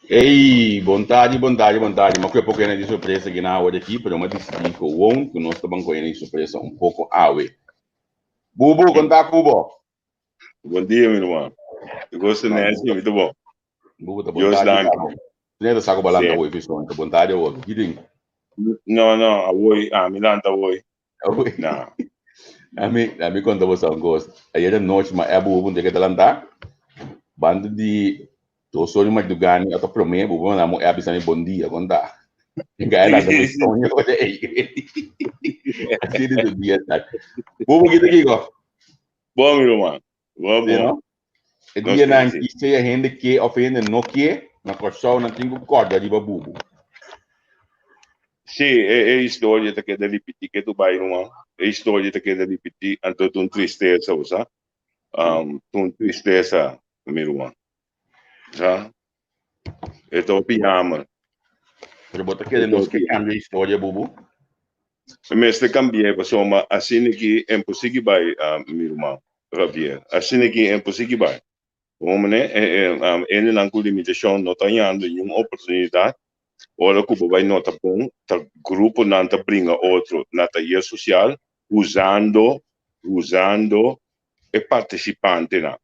Ey, bon tardi, bon tardi, bon tardi. Ma kue poko di sorpresa ki na awe aki, pero ma disidí gewoon ku nos ta ban kohe di sorpresa un poko awe. Bubu, konta kubo. Bon dia, mi ruman. Gosto nesi, mi ta bon. Bubu ta bon Dios tardi. danki. Kabo. Tinha saco balanta Sí. hoy, visto. Bon tardi hoy. Kidding. No, no, awoy, ah, mi lanta awoy. No. Ami konta boso un kos. Ayer anochi ma e bubu punta ke ta lanta. Banda di 2 or di madrugada ata promé bubu manda mo e bisa mi bon dia konta. Nga e lanta mi soño de ei. Así di su dia ta. Bubu kita kiko? Bon, mi ruman. Bon, Sí, bon. no? E Nos dia nan sí. ki sea hende ke of hende no ke, na Kòrsou nan tin ku kòrda riba bubu. Sí, e historia ta keda ripití ke tu bai, ruman. E historia ta keda ripití, anto ta un tristesa, bo sa. Ta un tristesa, mi ruman. Sa? E ta hopi jammer. Pero bo ta kere nos ke kambia historia, bubu? Mester kambi'é pasobra asina ki en por sigui bai, mi ruman Javier. Asina ki en por sigui bai. Bon manera, hendenan ku limitashon no ta hañando niun oportunidat. Ora ku bo bai nota bon, ta gruponan ta bringa otro na tayer sosial usando usando e partisipantenan.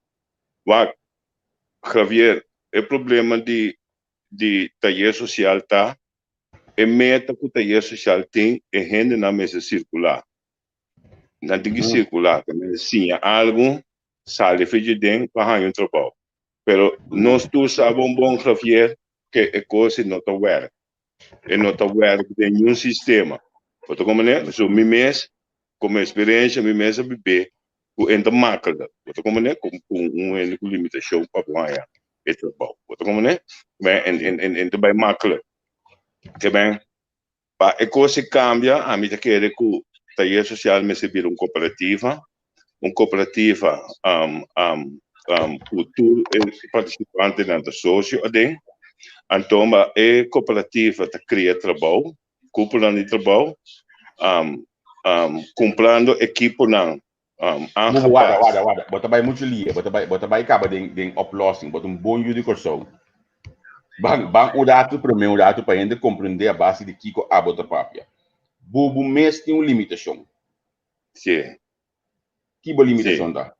Wak, Javier, e problema di di tayer sosial ta e meta ku tayer sosial tin, e hendenan mester sirkulá. Nan tin ki sirkulá, ta mester siña algu, sali for dje den pa haña un trabou. Pero nos tur sa bon bon, Javier, ke e kos ei no ta wèrk. E no ta wèrk den niun sistema. Bo ta komprendé? So mi mes, komo eksperensia, mi mes a bibé ku e ta maklik. Bo ta komprendé? Ku un hende ku limitashon pa bo haña e trabou. Bo ta komprendé? En ta bai maklik. Ke ben, pa e kos ei kambia, ami ta kere ku tayer sosial mester bira un kooperativa, un kooperativa ku tur e partisipantenan ta sosio aden. Anto e kooperativa ta kria trabou, kuponan di trabou, kumprando ekiponan Bubu, warda, aangepas. warda, warda. Bo ta bai muchu lie. Bo ta bai kaba den oplossing. Bo ta un bon yu di Kòrsou. Ban, ban un ratu, promé un ratu pa hende komprendé a base di kiko abo ta papia. Bubu mes tin un limitashon. Ki bo limitashon ta?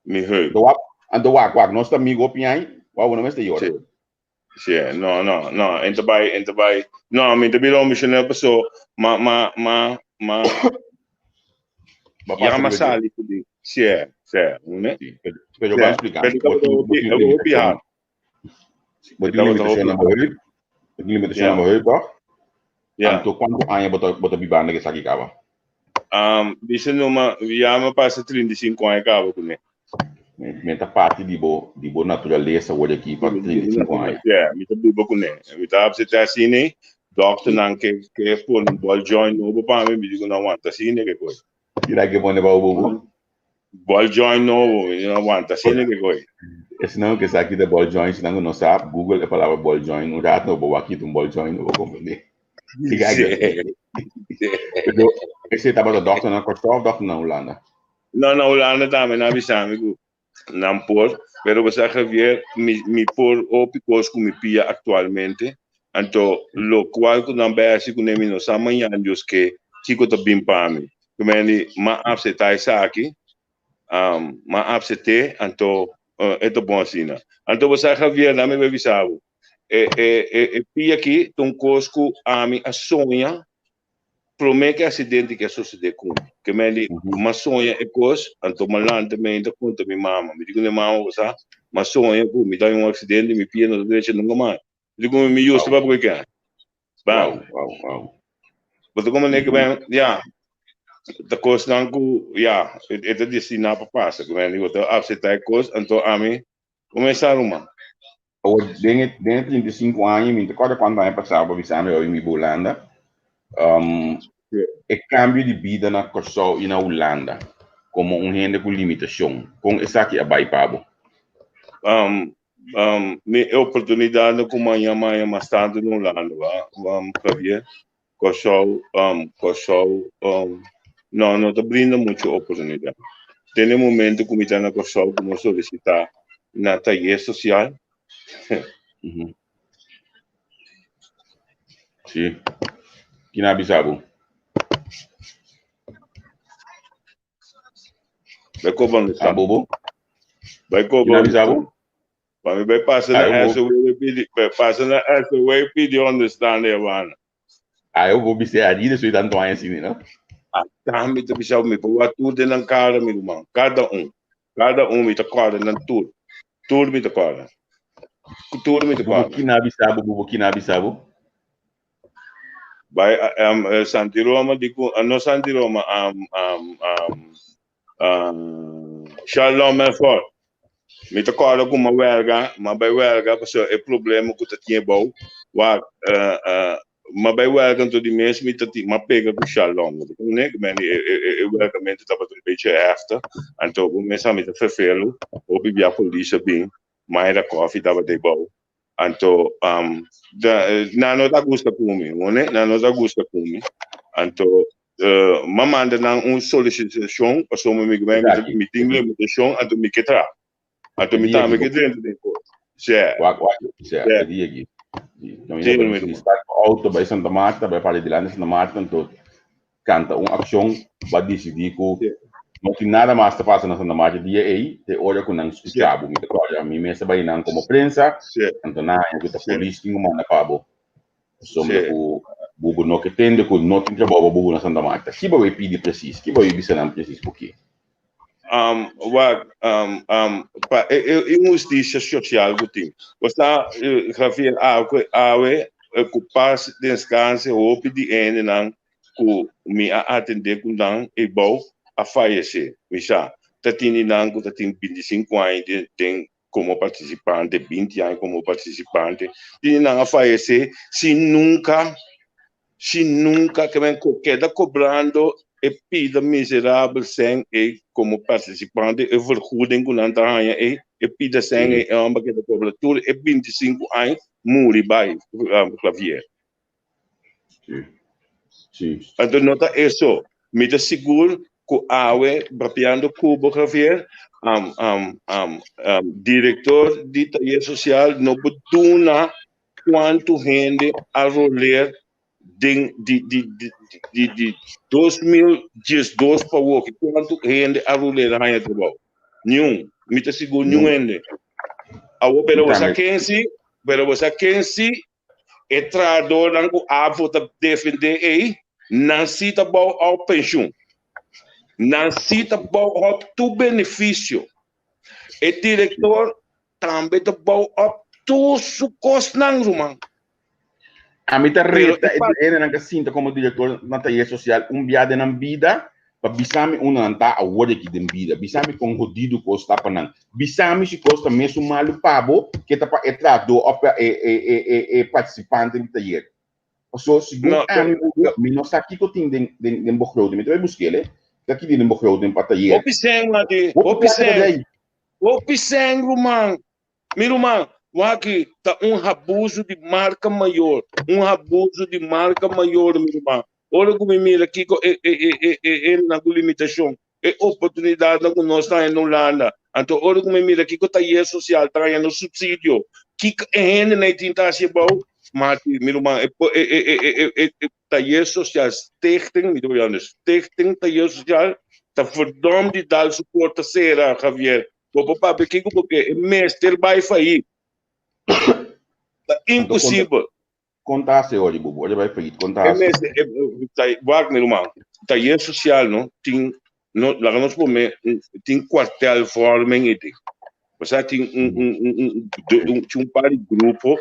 Mi heup. Anto wak, anto wak, wak, nos ta amigo hopi aña, wak bo no mester yora. Sí, no, no, no, en ta bai, en ta bai. No, mi ta bira emocional paso ma ma ma ma Ba pasa ya ma riba dje. sali ku di. Sí, sí, ne? Sí, pero ban explicar. Pero Bo tin, bo tin tabata hopi limitashon. hard. Bo tin Tabata limitashon hopi na bo heup. Bo tin limitashon na bo heup, toch? Ja. Anto kuantu aña bo ta bibando ku esaki kaba? Bisa numa, ya mi pasa 35 aña kaba kuné. Mi ta parti di bo naturalesa word aki pa 35 aña. Ja, mi ta biba kuné. Mi ta aseptá asina, dokternan ke pone un ball joint nobo pa mi, mi digo no aguanta asina ke koi. Kira ke pone pa bo, bubu? Ball joint nobo, mi no aguanta asina ke koi. Esnan ku sa kita ball joint, esnan ku no sa, Google e palabra ball joint un rato, bo wak kita un ball joint, bo komprendé. Kika Pero ese tabata dokter na Kòrsou of dokter na Hulanda? No, na Hulanda tambe nan bisa mi ku nan por, pero bo sa, Javier, mi por hopi kos ku mi pia aktualmente, anto lokual ku nan bai hasi kuné mi no sa mañana Dios ke kiko ta bin pa mi. Ku meni m'a aseptá esaki, m'a asept'é, anto e ta bon asina. Anto bo sa, Javier, nan mi bai bisa bo, e pia aki ta un kos ku ami a soña promé ku e aksidente ke a sosodé ku mi. Ke meni m'a soña e kos, anto m'a lanta mi ainda konta mi mama. Mi di ku mi mama, bo sa, m'a soña ku mi ta den un aksidente, mi pia no ta drecha nunka mas. Mi di ku mi yusta pa por ke. Bam. Bo ta komprendé ke ben, ya, ta kosnan ku, ya, e ta destiná pa pasa. Ke meni bo ta aseptá e kos, anto ami kuminsá ruman. Awor, den e 35 aña, mi no ta kòrda kuantu aña pasá bo bisa mi oye mi bo Hulanda. E kambio di bida na Kòrsou i na Hulanda komo un hende ku limitashon, kon esaki a bai pa bo? Mi e oportunidatnan ku maña maña mas tantu na Hulanda, ba, Javier. Kòrsou no, no ta brinda muchu oportunidat. Te na e momento ku mi ta na Kòrsou ku mi a solisitá na tayer sosial. Si. Kin a bisa bo? Bai koba no A bobo? Bai Kin koba a bisa bo? Pa mi bai pasa na Ay, SOW pidi, bai pasa na SOW pidi onderstand Havana. Ay, bo bisa allí de soy tanto años así, no? Ah, tambe ta bisa mi por wak tur den nan cara, mi ruman. Cada un. Cada un mi ta corda nan tur. Tur mi ta corda. Tur mi ta Bubo corda. kin a bisa bo, bubo kin a bisa bo? Bai um, Santi Roma di ku, no Santi Roma, um, um, um, um, Shalom Effort. Mi ta kòrda ku m'a wèlga, m'a bai wèlga pasobra e problema ku ta tin ebou, wak, m'a bai wèlga anto di mes mi ta tin, m'a pega ku Shalom, bo ta komprendé? Ku men e e wèlgamentu tabata un bechi heftig, anto bo mes sa mi ta ferfelu, hopi bia polis a bin, Mayra Coffie tabata ebou, anto nan no ta gusta ku mi, nan no ta gusta ku mi, anto m'a manda nan un solicitacion pasobra mi mi tin limitacion anto mi ke traha anto mi tambe ke drenta den kos sè wak wak sè e dia aki si start ku auto bai Santa Marta bai parti dilanti Santa Marta anto kanta un akshon ba disidi ku no tin nada mas ta pasa na Santa Marta dia ei te ora ku nan skucha bo mi ta kòrda mi mes a bai nan komo prensa anto nan haña ku ta polis tin ku manda pa bo Pasobra ku bubu no ke tende ku no tin trabou pa bubu na Santa Marta. Ki bo e pidi presis? Ki bo e bisa nan presis ku ki? Wak, pa e inhustisia sosial ku tin. Bo sa, Javier, awe ku pas deskanse hopi di hendenan ku mi a atendé ku nan ebou a fayesé. Mi sa, ta tini nan ku ta tin bintisinku aña den komo partisipante, binti aña komo partisipante, tin nan a fayesé sin nunka, sin nunka ke men keda kobrando e pida miserabel sèn ei komo partisipante, e vergoeding ku nan ta haña ei, e pida sèn ei e hòmber keda kobra tur e 25 aña muri bai, Javier. Anto no ta eso. Mi ta sigur ku awe papiando ku bo Javier, direktor di tayer sosial no por duna kuantu hende a roler den di di di di 2012 pa woki, kuantu hende a roler a haña trabou. Niun. Mi ta sigur niun hende. Awo pero bo sa ken si, pero bo sa ken si E trahadornan ku ABVO ta defendé ei, nan sí ta bou òf penshun. Nan sí ta bou òf tur benefisio. E direktor tambe ta bou òf tur su kosnan, ruman. Ami ta reta e hendenan ku a sinta komo direktor na tayer sosial un bia den nan bida pa bisa mi unda nan ta awor aki den bida. Bisa mi kon hodido kos ta pa nan. Bisa mi si kos ta mesun malu pa bo ke ta pa e trahadó òf pa e e e e e partisipante di tayer. Paso segun No, ami mi no sa kiko tin den den den begroting. Mi ta bai busk'el e. Kiko aki tin den begroting pa tayer. Hopi sèn, Mati. Hopi Hopi plaka ta sèn. dei. Hopi sèn, ruman. Mi ruman, wak ta un abuso di marca mayor, un abuso di marca mayor, mi ruman. Ora ku mi mira kiko e e e e e hendenan ku limitashon, e oportunidatnan ku nos ta haña na Hulanda, anto ora ku mi mira kiko tayer sosial ta haña nos supsidio, kiko e hendenan ei tin ta hasi abou, mati, mi ruman, e e e e e e e tayer sosial stichting, mi ta papia stichting tayer sosial ta verdòm di dal su porta sera, Javier. Bo por papia kiko bo ke, e mester bai faí. Ta imposibel. Kon ta hasi ora bo ora bai faí? Kon ta E hasi? mester, e, ta, wak mi ruman, tayer sosial no tin, no, laga nos pone, tin kwartelvorming i tin. Osea tin un, un, un, un, un, tin un par di grupo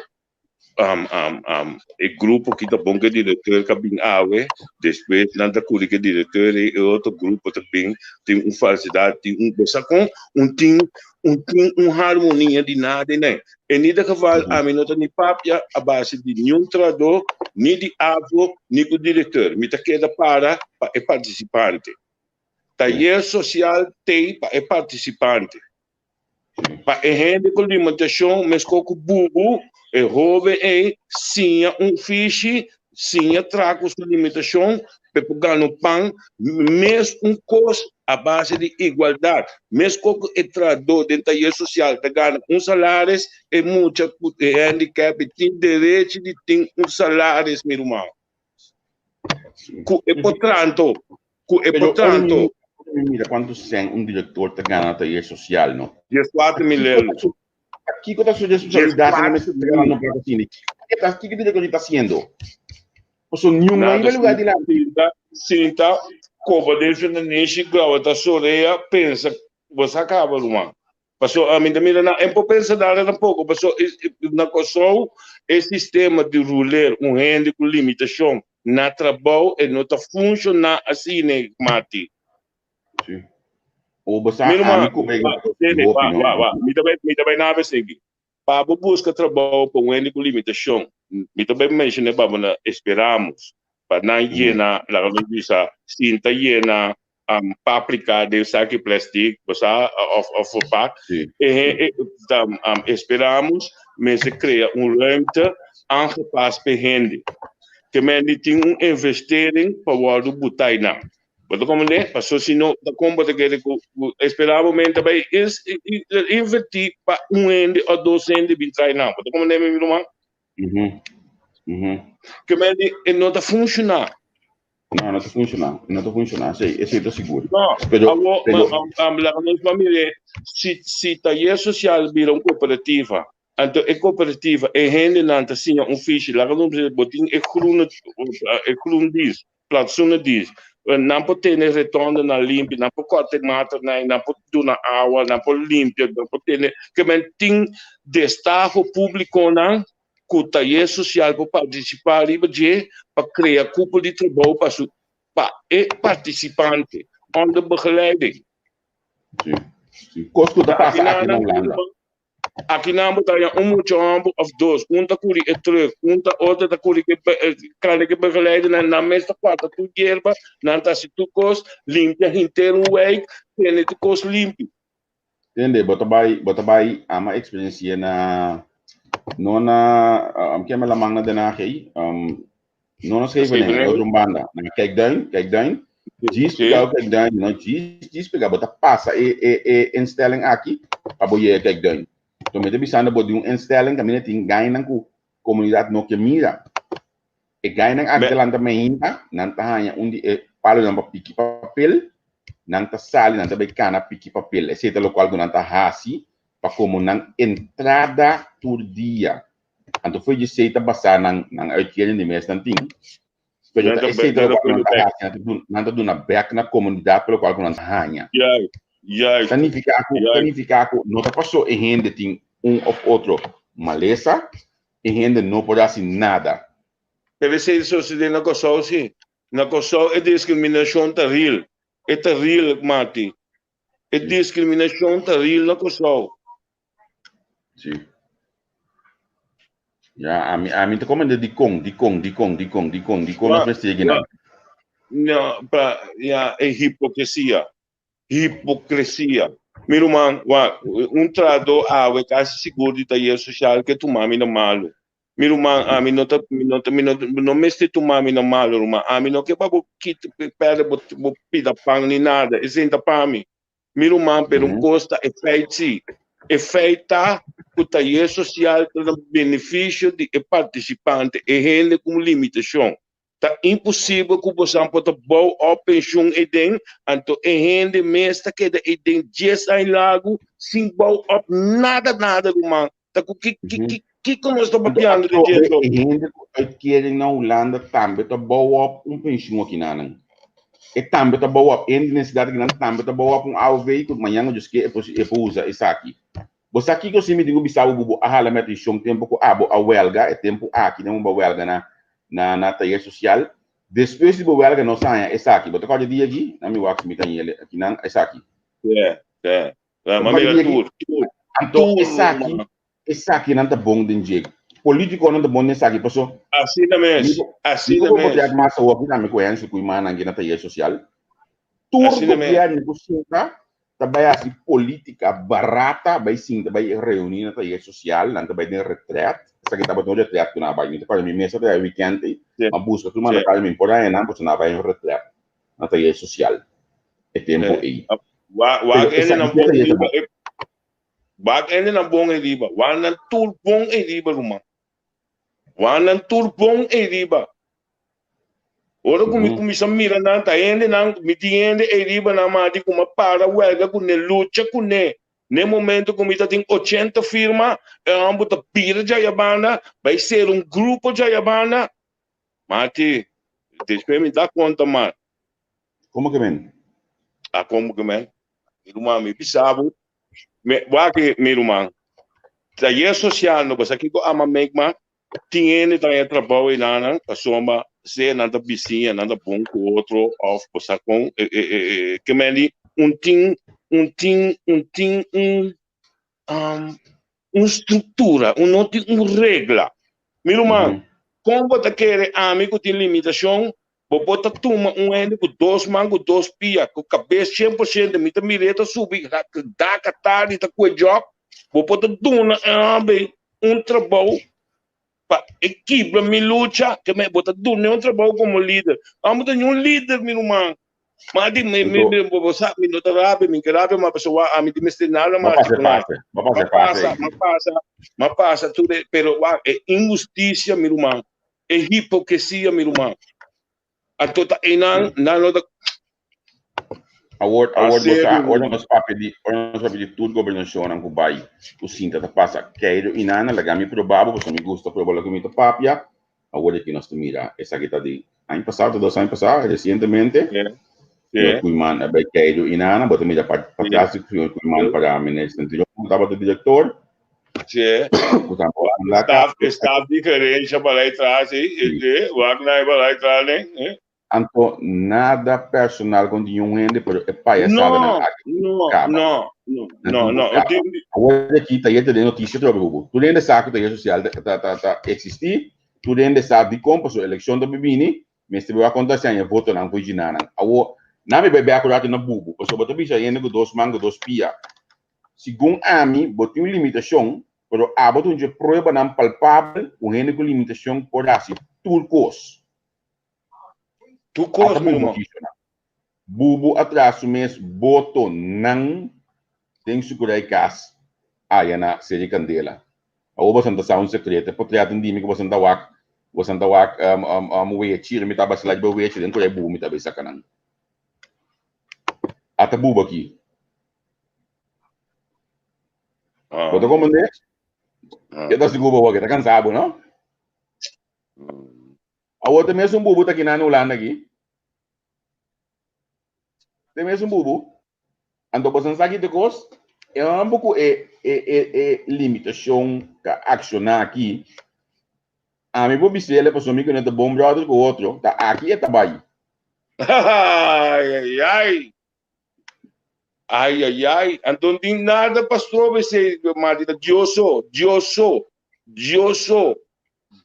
E grupo ki ta bon ku e direkteur ka bin awe, despues nan ta kuri ku e direkteur i e otro grupo ta bin, tin un falsidat, tin un bo sa kon un tin un tin un harmonia di nada ei nen. En ieder geval ami no ta ni papia a base di niun trahadó, ni di AVO, ni ku direkteur. Mi ta keda para pa e partisipante. Tayer sosial t'ei pa e partisipante. Pa e hende ku limitashon meskos ku bubu, e hóben ei siña un fishi, siña traha ku su limitashon pa e por gana un pan, mes un kos A base di igualdat. Meskos ku e trahadó den tayer sosial ta gana un salaris, e mucha ku e handicap tin derechi di tin un salaris, mi ruman. Ku e por tranto, ku e por tranto. Mira kuantu sèn un direktor ta gana na tayer sosial, no? 14.000 euro. Kiko ta su responsabilidat si no mester ta ganando plaka asina? Kiko e direktor ta hasiendo? Paso niun no iba lugar dilanti. Sinta, sinta, koba den su nanishi, grawa ta sorea, pensa, bo sa kaba ruman. Paso ami ta mira nan, en por pensa nada tampoco, paso na Kòrsou e sistema di ruler un hende ku limitashon na trabou e no ta funshoná asina, Mati. Si. O bo sa Mi ruman, ami ku wa, wa, wa, wa, mi ta bai, mi ta bai na esaki. Pa bo buska trabou pa un hende ku limitashon, mi ta bai menshoná pa bo na Esperamos, pa nan yena, laga nos bisa, sinta yena paprika den saki plastic, bo sa, òf òf verpak. E Esperamos mester krea un ruimte aangepast pa e hende. Ke men di tin un investering pa wòrdu butá einan. Bo ta comprende? Paso si no, ta kon bo ta kere ku esperá bo men ta bai invertí pa un hende o dos hende bin trae nan. Bo ta comprende mi, mi ruman? Ke men di e no ta funshoná. No, no ta funshoná. No ta funshoná, sí, esei ta sigur. No, Pero, awo, pero laga nos pa mire, si, si tayer sosial bira un kooperativa, anto e kooperativa, e hendenan ta siña un fishi, laga nos bisa, bo tin e groene, e groendienst, Plantsoenen di, nan por tene retondenan limpi, nan por kòrta e matanan, nan por duna awa, nan por limpia, nan por tene, ke men tin destaho públikonan ku tayer sosial por partisipá riba dje pa krea kupo di trabou pa su pa e partisipante onder begeleiding. Sí, sí. Kos ku ta pasa aki na Hulanda. Aki nan bo ta haña un mucha hòmber òf dos, un ta kuri e trùk, un ta otro ta kuri ke kanda ke begeleidernan, nan mes ta kòrta tur yerba, nan ta hasi tur kos, limpia henter un wijk, tene tur kos limpi. Tende, bo ta bai, bo ta bai ama eksperensia na, no na, um, keme laman na Den Haag ei, um, no na Scheveningen, na otro banda, na Kijkduin, Kijkduin. Djis pega Kijkduin, no, djis, djis pega, bo ta pasa e, e, e instelling aki pa bo yega Kijkduin. So mi ta bisando bo di un instelling kaminda tin gainan ku komunidat no ke mira. E gainan aki ta lanta mainta, nan ta haña un di e palonan pa piki papel, nan ta sali, nan ta bai kana piki papel. Esei ta lokual ku nan ta hasi pa komo nan entrada tur dia. Anto fo'i djesei ta basá nan nan uitkering di mes nan tin. Pero ta esei ta lokual nan ta hasi, nan ta duna, nan ta duna bèk na komunidat pa lokual ku nan ta haña. Juist, Ta nifiká ku, ta nifiká ku no ta pasó e hende tin un òf otro malesa, e hende no por hasi nada. Pero esei ta sosodé na Kòrsou sí. Na Kòrsou e diskriminashon ta real. E ta real, Marty. E diskriminashon ta real na Kòrsou. Sí. Ja, ami, ami ta komende dikon, dikon, dikon, dikon, dikon, dikon nos mester yega nan. No, pa, ja, e hipokresia. Hipokresia. Mi ruman, wa, un trahadó awe kasi sigur di tayer sosial ke tuma mi na malu. Mi ruman, ami no ta, mi no ta, mi no, no mester tuma mi na malu, ruman. Ami no ke pa bo kita, perde bo, bo pida pan ni nada. Esei ta pa mi. Mi ruman, pero un kos ta e feit si. E feit ta ku tayer sosial ta na benefisio di e partisipante, e hende ku un limitashon. Ta imposibel ku bosan por ta bou òf penshun eiden, anto e hende mes ta keda eiden dies aña largu sin bou òf nada nada ruman. Ta ku ki ki ki kiko nos ta papiando di dje anto? E hende ku uitkering na Hulanda tambe ta bou òf un penshun akinanan. E tambe ta bou òf, hende nesesidat akinan tambe ta bou òf un AOV ku mañana djos ke e por e por usa esaki. Bo sa kiko si mi tin ku bisa bo ku bo a hala mi atenshon tempu ku abo a wèlga, e tempu aki nan bo a wèlga na na na tayer sosial. Despues di bo wèlga nos a haña esaki. Bo ta kòrda e dia aki? Nan mi wak si mi ta haña el akinan esaki. Yeah, yeah. Yeah, ma mira tur, tur. Anto esaki, esaki nan ta bon den dje. Politikonan ta bon den esaki paso. Asina mes, asina mes. Mi por mas awor ki tambe ku Hensley ku imanan na tayer sosial. Tur gobièrnu ku sinta ta bai hasi politica barata, bai sinta bai reuni na tayer social, nan ta bai den retret, esaki tabata un retret ku nan a bai, mi ta kòrda mi mes a traha weekend ei, mi a buska tur manda kaya mi por haña nan, pasobra nan a bai un retret na tayer social. E tempo ei. Wak hende nan bon riba e wak hende nan bon ei riba. Wak nan tur bon ei riba ruman. Wak nan tur bon ei riba. Ora ku mi kuminsá mira nan ta hende nan mi tin hende ei riba nan mati ku mi a para wèlga kuné lucha kuné. N'e momento ku mi ta tin ochenta firma e hòmber ta bira djayabanda bai sera un grupo djayabanda. Mati despues mi da konta mas. Komo ke men? A komo ke men? Mi ruman, mi bisa bo, mi, wak mi ruman, tayer sosial no basa kiko ama mek ma tin hende ta haña trabou einan pasobra sea nan ta bisiña, nan ta bon ku otro òf basa kon e e e ke men di un tin un tin un tin un un struktura, un no tin un regla. Mi ruman, kon bo ta kere ami ku tin limitashon Bo por ta tuma un hende ku dos man, ku dos pia, ku kabes 100%, mi ta mir'é ta subi dak atardi ta kue jòb, bo por ta duna e hòmber un trabou pa e kibra mi lucha, ke bo ta dun'é un trabou komo lider. Hòmber ta niun lider, mi ruman. Ma di mi, mi, mi, bo sa, mi no ta rabia, mi ke rabia, ma pasobra wak ami tin mester nada mas di ku nan. Ma pasa Ma pasa, ma pasa, ma pasa tur e, pero wak e inhustisia, mi ruman. E hipocresia, mi ruman. Anto ta einan, nan no ta. Awor, awor bo sa, ora nos papia di, ora nos papia di tur gobernashonnan ku bai, ku sinta ta pasa keiru i nana, laga mi proba bo, pasobra mi gusta proba loke mi ta papia. Awor aki nos ta mira, esaki ta di aña pasá, ta dos aña pasá, resientemente, señor Koeiman a bai keiru i nana, bo ta mira patras di señor Koeiman para meneer Santiron tabata direktor. Sí. Staf, staf di gerencia balai tras, sí. Sí, wak na balai tras, eh. Anto nada personal con ningun hende, pero e payasada nan aki no, caba. No, no, no, no. Awor aki tayer ta den noticia trobe hubo. Tur hende sa cu tayer social ta ta ta ta existi, tur hende sa dicon pasobra eleccion ta bini, mester bo a conta si aña votonan fo'i ginanan. Awor, nan mi bay bek un rato na bubu, pasobra bo ta bisa hende cu dos man cu dos pia. Segun ami, bo tin un limitashon, pero abo ta un dje pruebanan palpabel ku hende ku limitashon por hasi tur kos. Tur kos, mi ruman. Bubu a traha su mes botonan den su kurai kas aya na Seri Kandela. Awor boso ta sa un sekreto, e potret un dimi ku boso ta wak, boso ta wak wechi, mi ta basila riba wechi den kurai bubu mi ta bai saka nan. Ata bubu aki. Ah. Bo ta comprende? Ah. Ke ta sigur bo ta cansa bo, no? Mm. Awor te mes un bubu ta kina na Hulanda aki. Te mes un bubu. Anto bo san sa ki te kos? E homber ku e e e e limitacion ka acciona aki, ami por bisele pasobra mi ku ne ta bon brother ku otro, ta aki e ta bai. Ai, ai, ai. Ai, ai, ai. Anto tin nada pa strobe esei, Marti. Ta Dios so, Dios so, Dios so,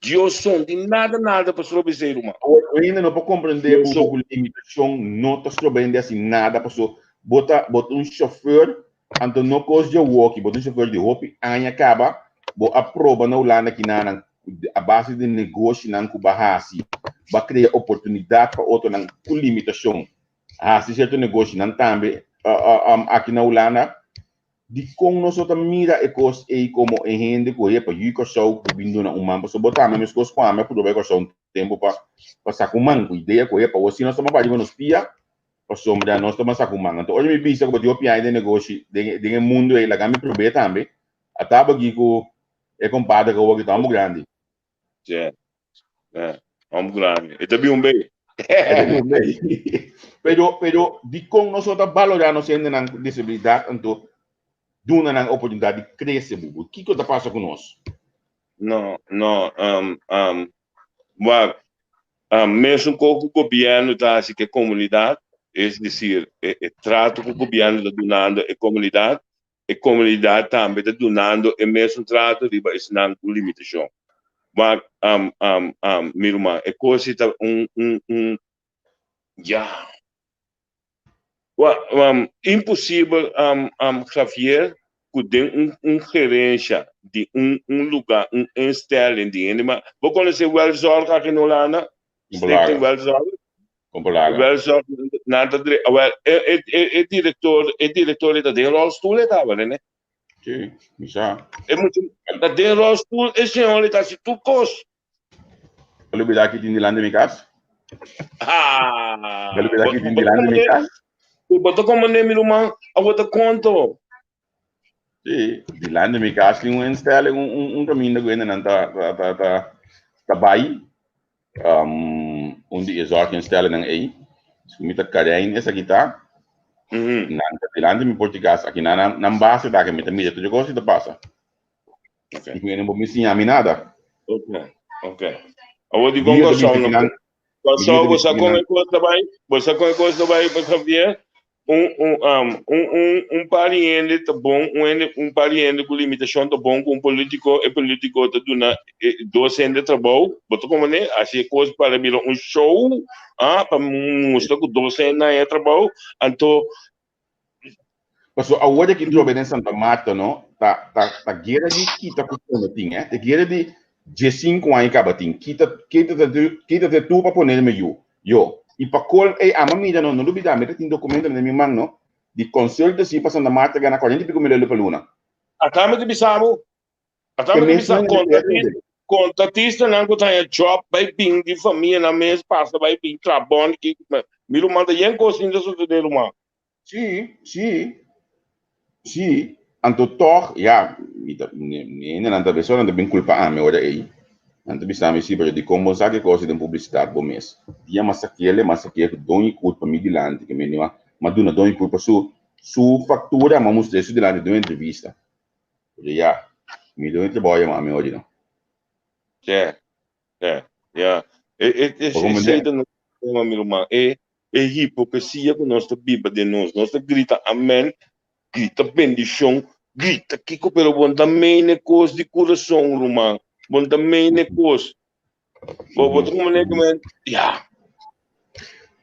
Dios so. No tin nada, nada pa strobe esei, ruman. Awor, ainda no por comprende Dios ku so. ku limitacion no ta strobe hende hasi nada, paso bo ta bo ta un chauffeur, anto no kos dje woki, bo ta un chauffeur di hopi aña kaba, bo a proba na Hulanda kinanan a base di negoshinan ku bo a hasi, bo a krea oportunidat pa otronan ku limitacion. Hasi sierto negoshinan tambe aki na Hulanda. Dikon nos no ta mira e kos ei komo e hende ku hepa yu Kòrsou ku bin duna un man? Pasobra bo tambe meskos ku ami a purba bai Kòrsou un tempu pa pa saka un man ku idea ku hepa awor si nos ta bai riba nos pia pasobra nos ta saka un man. Anto ora mi bisa ku bo tin hopi aña den negoshi den den e mundu ei laga mi prob'é tambe. A taba aki ku e kompadre ku awor ki ta hopi grandi. Sí. Eh, hom grandi. E ta bin un bay. E ta bin un bay. Pero, pero, dikon nos no ta balorá nos hendenan ku disabilidat anto duna nan oportunidat di krese bubu? Kiko ta pasa ku nos? No, no, um, um, wak, um, mesun ko ku gobièrnu ta hasi ku e komunidat, es desir, e, e trato ku gobièrnu ta dunando e komunidat, e komunidat tambe ta dunando e mesun trato riba esnan ku limitashon. Wak, um, um, um, mi ruman, e kos si ta un, un, un, ya. Wak, um, imposibel, um, um, Xavier, ku den un, un gerensha di un, un luga, un instelling di hende, ma bo konosé Welzorg aki na Hulanda? Stichting Welzorg? Kon por laga? Wel zo, nan ta dre, wel, e, e, e, e director, e director e ta den rolstoel e taba, nene. Sí, mi sa. E mucho, ta den rolstoel, e señor e ta hasi tur kos. Bo lubida ki tin dilanti mi kas? Ah, Bo lubida bo, ki tin bo ta dilanti mi komprende, kas? bo ta komprende mi ruman, abo ta konto. Sí, dilanti mi kas tin un instelling, un, un, un kaminda ku hendenan ta, ta, ta, ta, ta bai. Um, un di e zorginstellingen ei. Si mi ta Karijn esaki ta, Mhm. nan ta dilanti mi porti kas aki nan, nan, nan base ta ke mi ta mira tur e kos ki ta pasa. Okay. I ku no por mi siña mi nada. Okay, okay. Awor di kon Dia ta Kòrsou bisa no ki nan, Kòrsou dia ta bo bisa sa ki kon nan e kos ta bai? Bo sa kon e kos ta bai, Javier? Un un um un un un par di hende ta bon, un hende un par di hende ku limitashon ta bon ku un politiko, e politiko ta duna e dos hende trabou, bo ta komprende? Hasi e kos para bira un show, ah, pa mustra ku dos hende haña trabou, anto Paso awor aki trobe den Santa Marta no, ta ta ta guera di kita ku pone tin eh, ta guera di 15 aña kaba tin, kita kita ta kita ta tur pa pone me yu, yo. I pa kol ey ama mira no, no lubida mi ta tin documento den mi man no, di consultancy pa Santa Marta gana 40 y pico mil euro pa luna. Ata mi ta bisa bo, ata Ke mi ta mes bisa nan kontatista, kontatistanan ku ta haña job bai bin di famianan mes pasa bai bin traha bond ki mi ruman ta yen kos tin ta sosode ruman. Sí, sí, sí. Anto tòg, ya, mi ta, mi hendenan ta bes ora nan ta bin kulpa ami ora ei. Nan ta bisa mi, sí, pero dikon bo sa ki kos den publisidat bo mes? Dia mas sakele, mas sak'é ku doño kulpa mi dilanti, ke mi a duna doño kulpa su su faktura, mi a mustr'é su dilanti den un entrevista. Pero ya, mi doño trabou a yama mi ora no. Sí, sí, ya. E, e, e, Bo esei comprende? ta nos problema, mi ruman. E, e hipokresia ku nos ta biba den nos. Nos ta grita amen, grita bendishon, grita kiko, pero bo no ta mene kos di kurason, ruman. Bo no ta mene kos. Bo, bo ta komprende ku men, ya.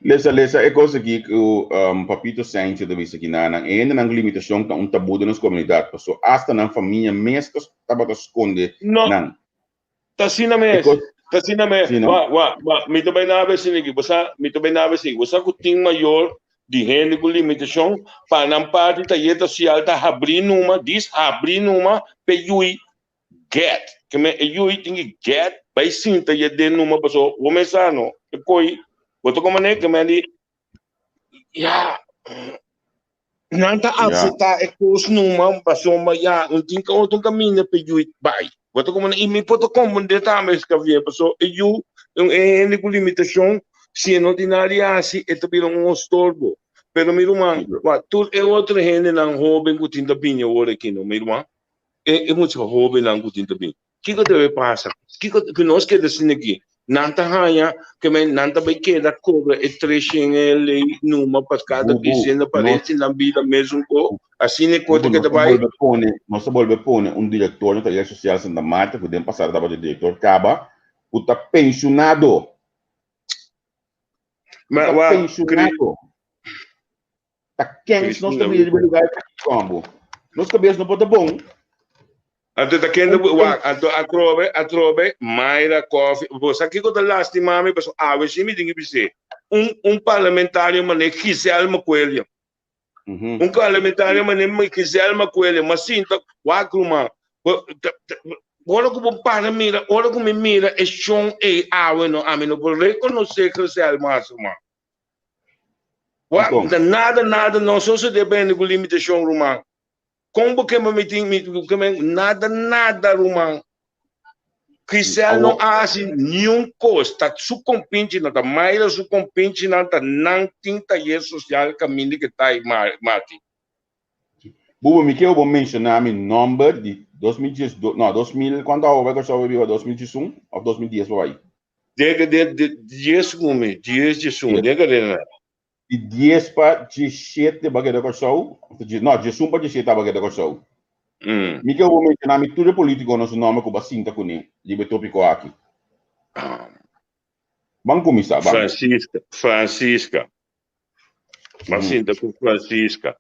Lesa, lesa e kos aki ku um, Papito Sancho ta bisa aki na nan. E hendenan ku limitashon ta un tabú den nos komunidat, paso asta nan famia mes ta tabata skonde No, nan. Ta asina E mes, kos, ta asina mes. sí, no? Wa, wa, wa, mi ta bai nabe asina aki. Bo sa, mi ta bai nabe asina aki. Bo sa ku tin mayor di hende ku limitashon, pa nan parti tayer sosial ta habrí numa, dis habrí numa p'e yui get. Ke men e yui tin ki get bai sinta ye den numa paso bo mes sa no, e koi, bo ta komprende? Ke men di, ya, Nan ta acepta e kos numa pasobra ya no tin otro kaminda pa e yu bai. Bo ta komprende? I mi por ta komprende tambe Javier pasobra e yu un hende ku limitashon si e no tin nada di hasi e ta bira un estorbo. Pero mi ruman wak tur e otro hendenan hoben ku tin ta bini awor aki no mi ruman e mucha hobennan ku tin ta bini. Kiko debe pasa? Kiko ku nos keda asina aki? Nan ta haña ke men nan ta bai keda kobra e treshen e lei numa pa kada Bubu, bisenda nos, paresi nan bida mesun ko. Asina e Bubu, kote nos keda ta bai. bolbe pone, nos ta bolbe pone un direktor na Taller Sosial Santa Marta ku den pasado tabata direktor kaba ku ta penshunado. Ku Ma ta wa, Cri, penshunado. Ta kens nos Cristina, ta bira riba lugar aki kombo. Nos kabes no por ta bon. Anto ta kende Un wak, anto atrobe, atrobe, Mayra Coffie, bo sa kiko ta lastima mi, pasobra awe si mi tin ki bis'é. Un, un parlamentario manera Giselle Macuelia. Un parlamentario manera Giselle Macuelia, ma sinta, wak ruman, bo, ta, ta, ora ku bo para mira, ora ku mi mira e shon ei awe no, ami no por rekonosé Giselle mas ruman. Wak, Dikon? ta nada, nada, no sosodé pa hende ku limitashon ruman. Kon bo ke pa mi tin mi ke men nada nada ruman. Giselle no Awor, a hasi niun kos, ta su kompinchinan, ta Mayra su kompinchinan, ta nan tin tayer sosial kaminda ke ta ei Martin. Bubu, mi ke bo menshoná mi nòmber di 2012, no, 2000, kuantu awa bai Kòrsou bai biba, 2011 òf 2010 bo bai? Deka de de dies gumi, dies diesun, deka de na. Di dies pa diesshete bo a keda Kòrsou, no, diesun pa diesshete abo a keda Kòrsou. Mi ke bo menshoná mi tur e polítikonan su nòmber ku bo a sinta kuné riba e tópiko aki. Ban kuminsá, ban. Francisca, Francisca. Ban sinta ku Francisca.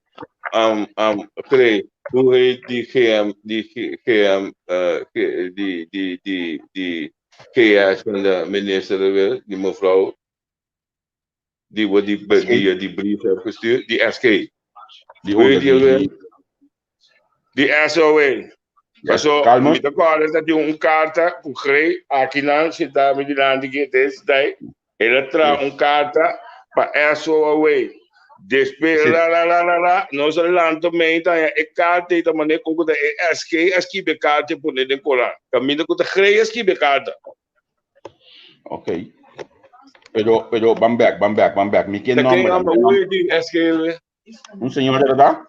Um, um, Frey, hoe heet die GM, die GM, uh, die, die, die, die GS van de minister weer, die mevrouw? Di bo di di di brief heb gestuurd, di SK. Di unda? Di, di SOA. Paso, mi ta kòrda ta tin un karta ku Grey akinan sintá mi dilanti ki des dai. El a traha un karta pa SOA. Despues la la la la la, nos a lanta mei ta haña e karta ei ta manera kon ku ta e SK a skibi e karta i pone den koran. Kaminda ku ta Grey a skibi e karta. Ok. Pero, pero, ban bek, ban bek, ban bek. Mi ke Ta ken nomber, amba mi ke hoe nomber. di SK? Un señora, verdad?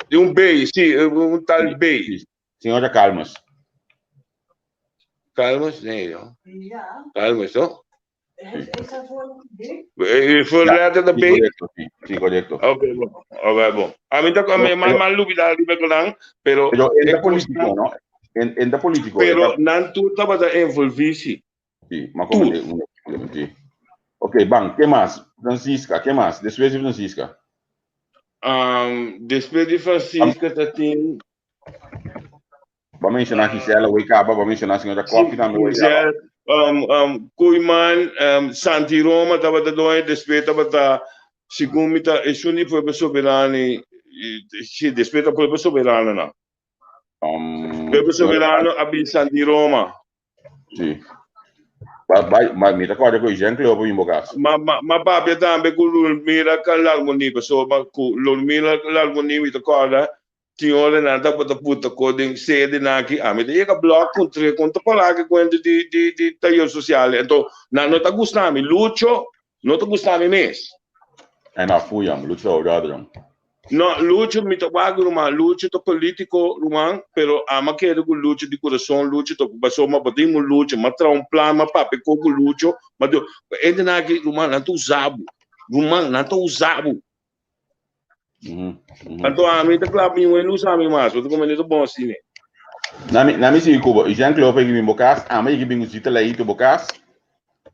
Di un B, sí, un tal B. Sí, señora Calmes. Calmes? Nee, no. Ja. Calmes, no? Is dat voor B? Voor Ja, letter de sí, B? correcto, sí, sí, correcto. Ok, bon. Ok, bon. A mi ta, a mi, ma, ma lubida riba nan, pero Pero e en ta cosnan político, no? En ta político. Pero Eta nan tur tabata envolví, sí. Sí, ma Tur. como un, sí. Ok, ban, ke mas? Francisca, ke mas? Después de Francisca. Después de Francisca ta tin Ba menciona Gisela Wekaba, ba menciona señora Coffee tambe Wekaba. Gisela, Koeiman, Santi Roma tabata doño, después tabata, segun mi ta, esun di Pueblo Soberano, sí, después ta Pueblo Soberano nan. Pueblo Soberano a bin Santi Roma. Sí. Ba, ba, ma mi ta kòrda ku Jean Cleo pa bin bo kas. Ma, ma, ma papia tambe ku Lulmira Larmoni, pasobra ku Lulmira Larmoni mi ta kòrda tin ora nan tabata puta ko den sede nan aki, ami ta yega blòk puntr'é kon ta pará ki kuenta di di di tayer sosial. Anto nan no ta gusta mi, Lucho no ta gusta mi mes. En a fuyam, Lucho ta oradron. No, Lucho mi ta wak ruman, Lucho ta politico ruman, pero ama kere ku Lucho di kurason, Lucho ta pasobra ma tin un Lucho, ma traha un plan, ma papia ko ku Lucho, ma do, hende nan aki ruman nan ta usa bo, ruman nan ta usa bo. Anto ami ta kla mi no usa mi mas, pasobra mi no ta bon asina. Nami, nami sigui ku bo, Jean Cleofe ki bin bo kas, ama yigi bin ku Zita Leito bo kas.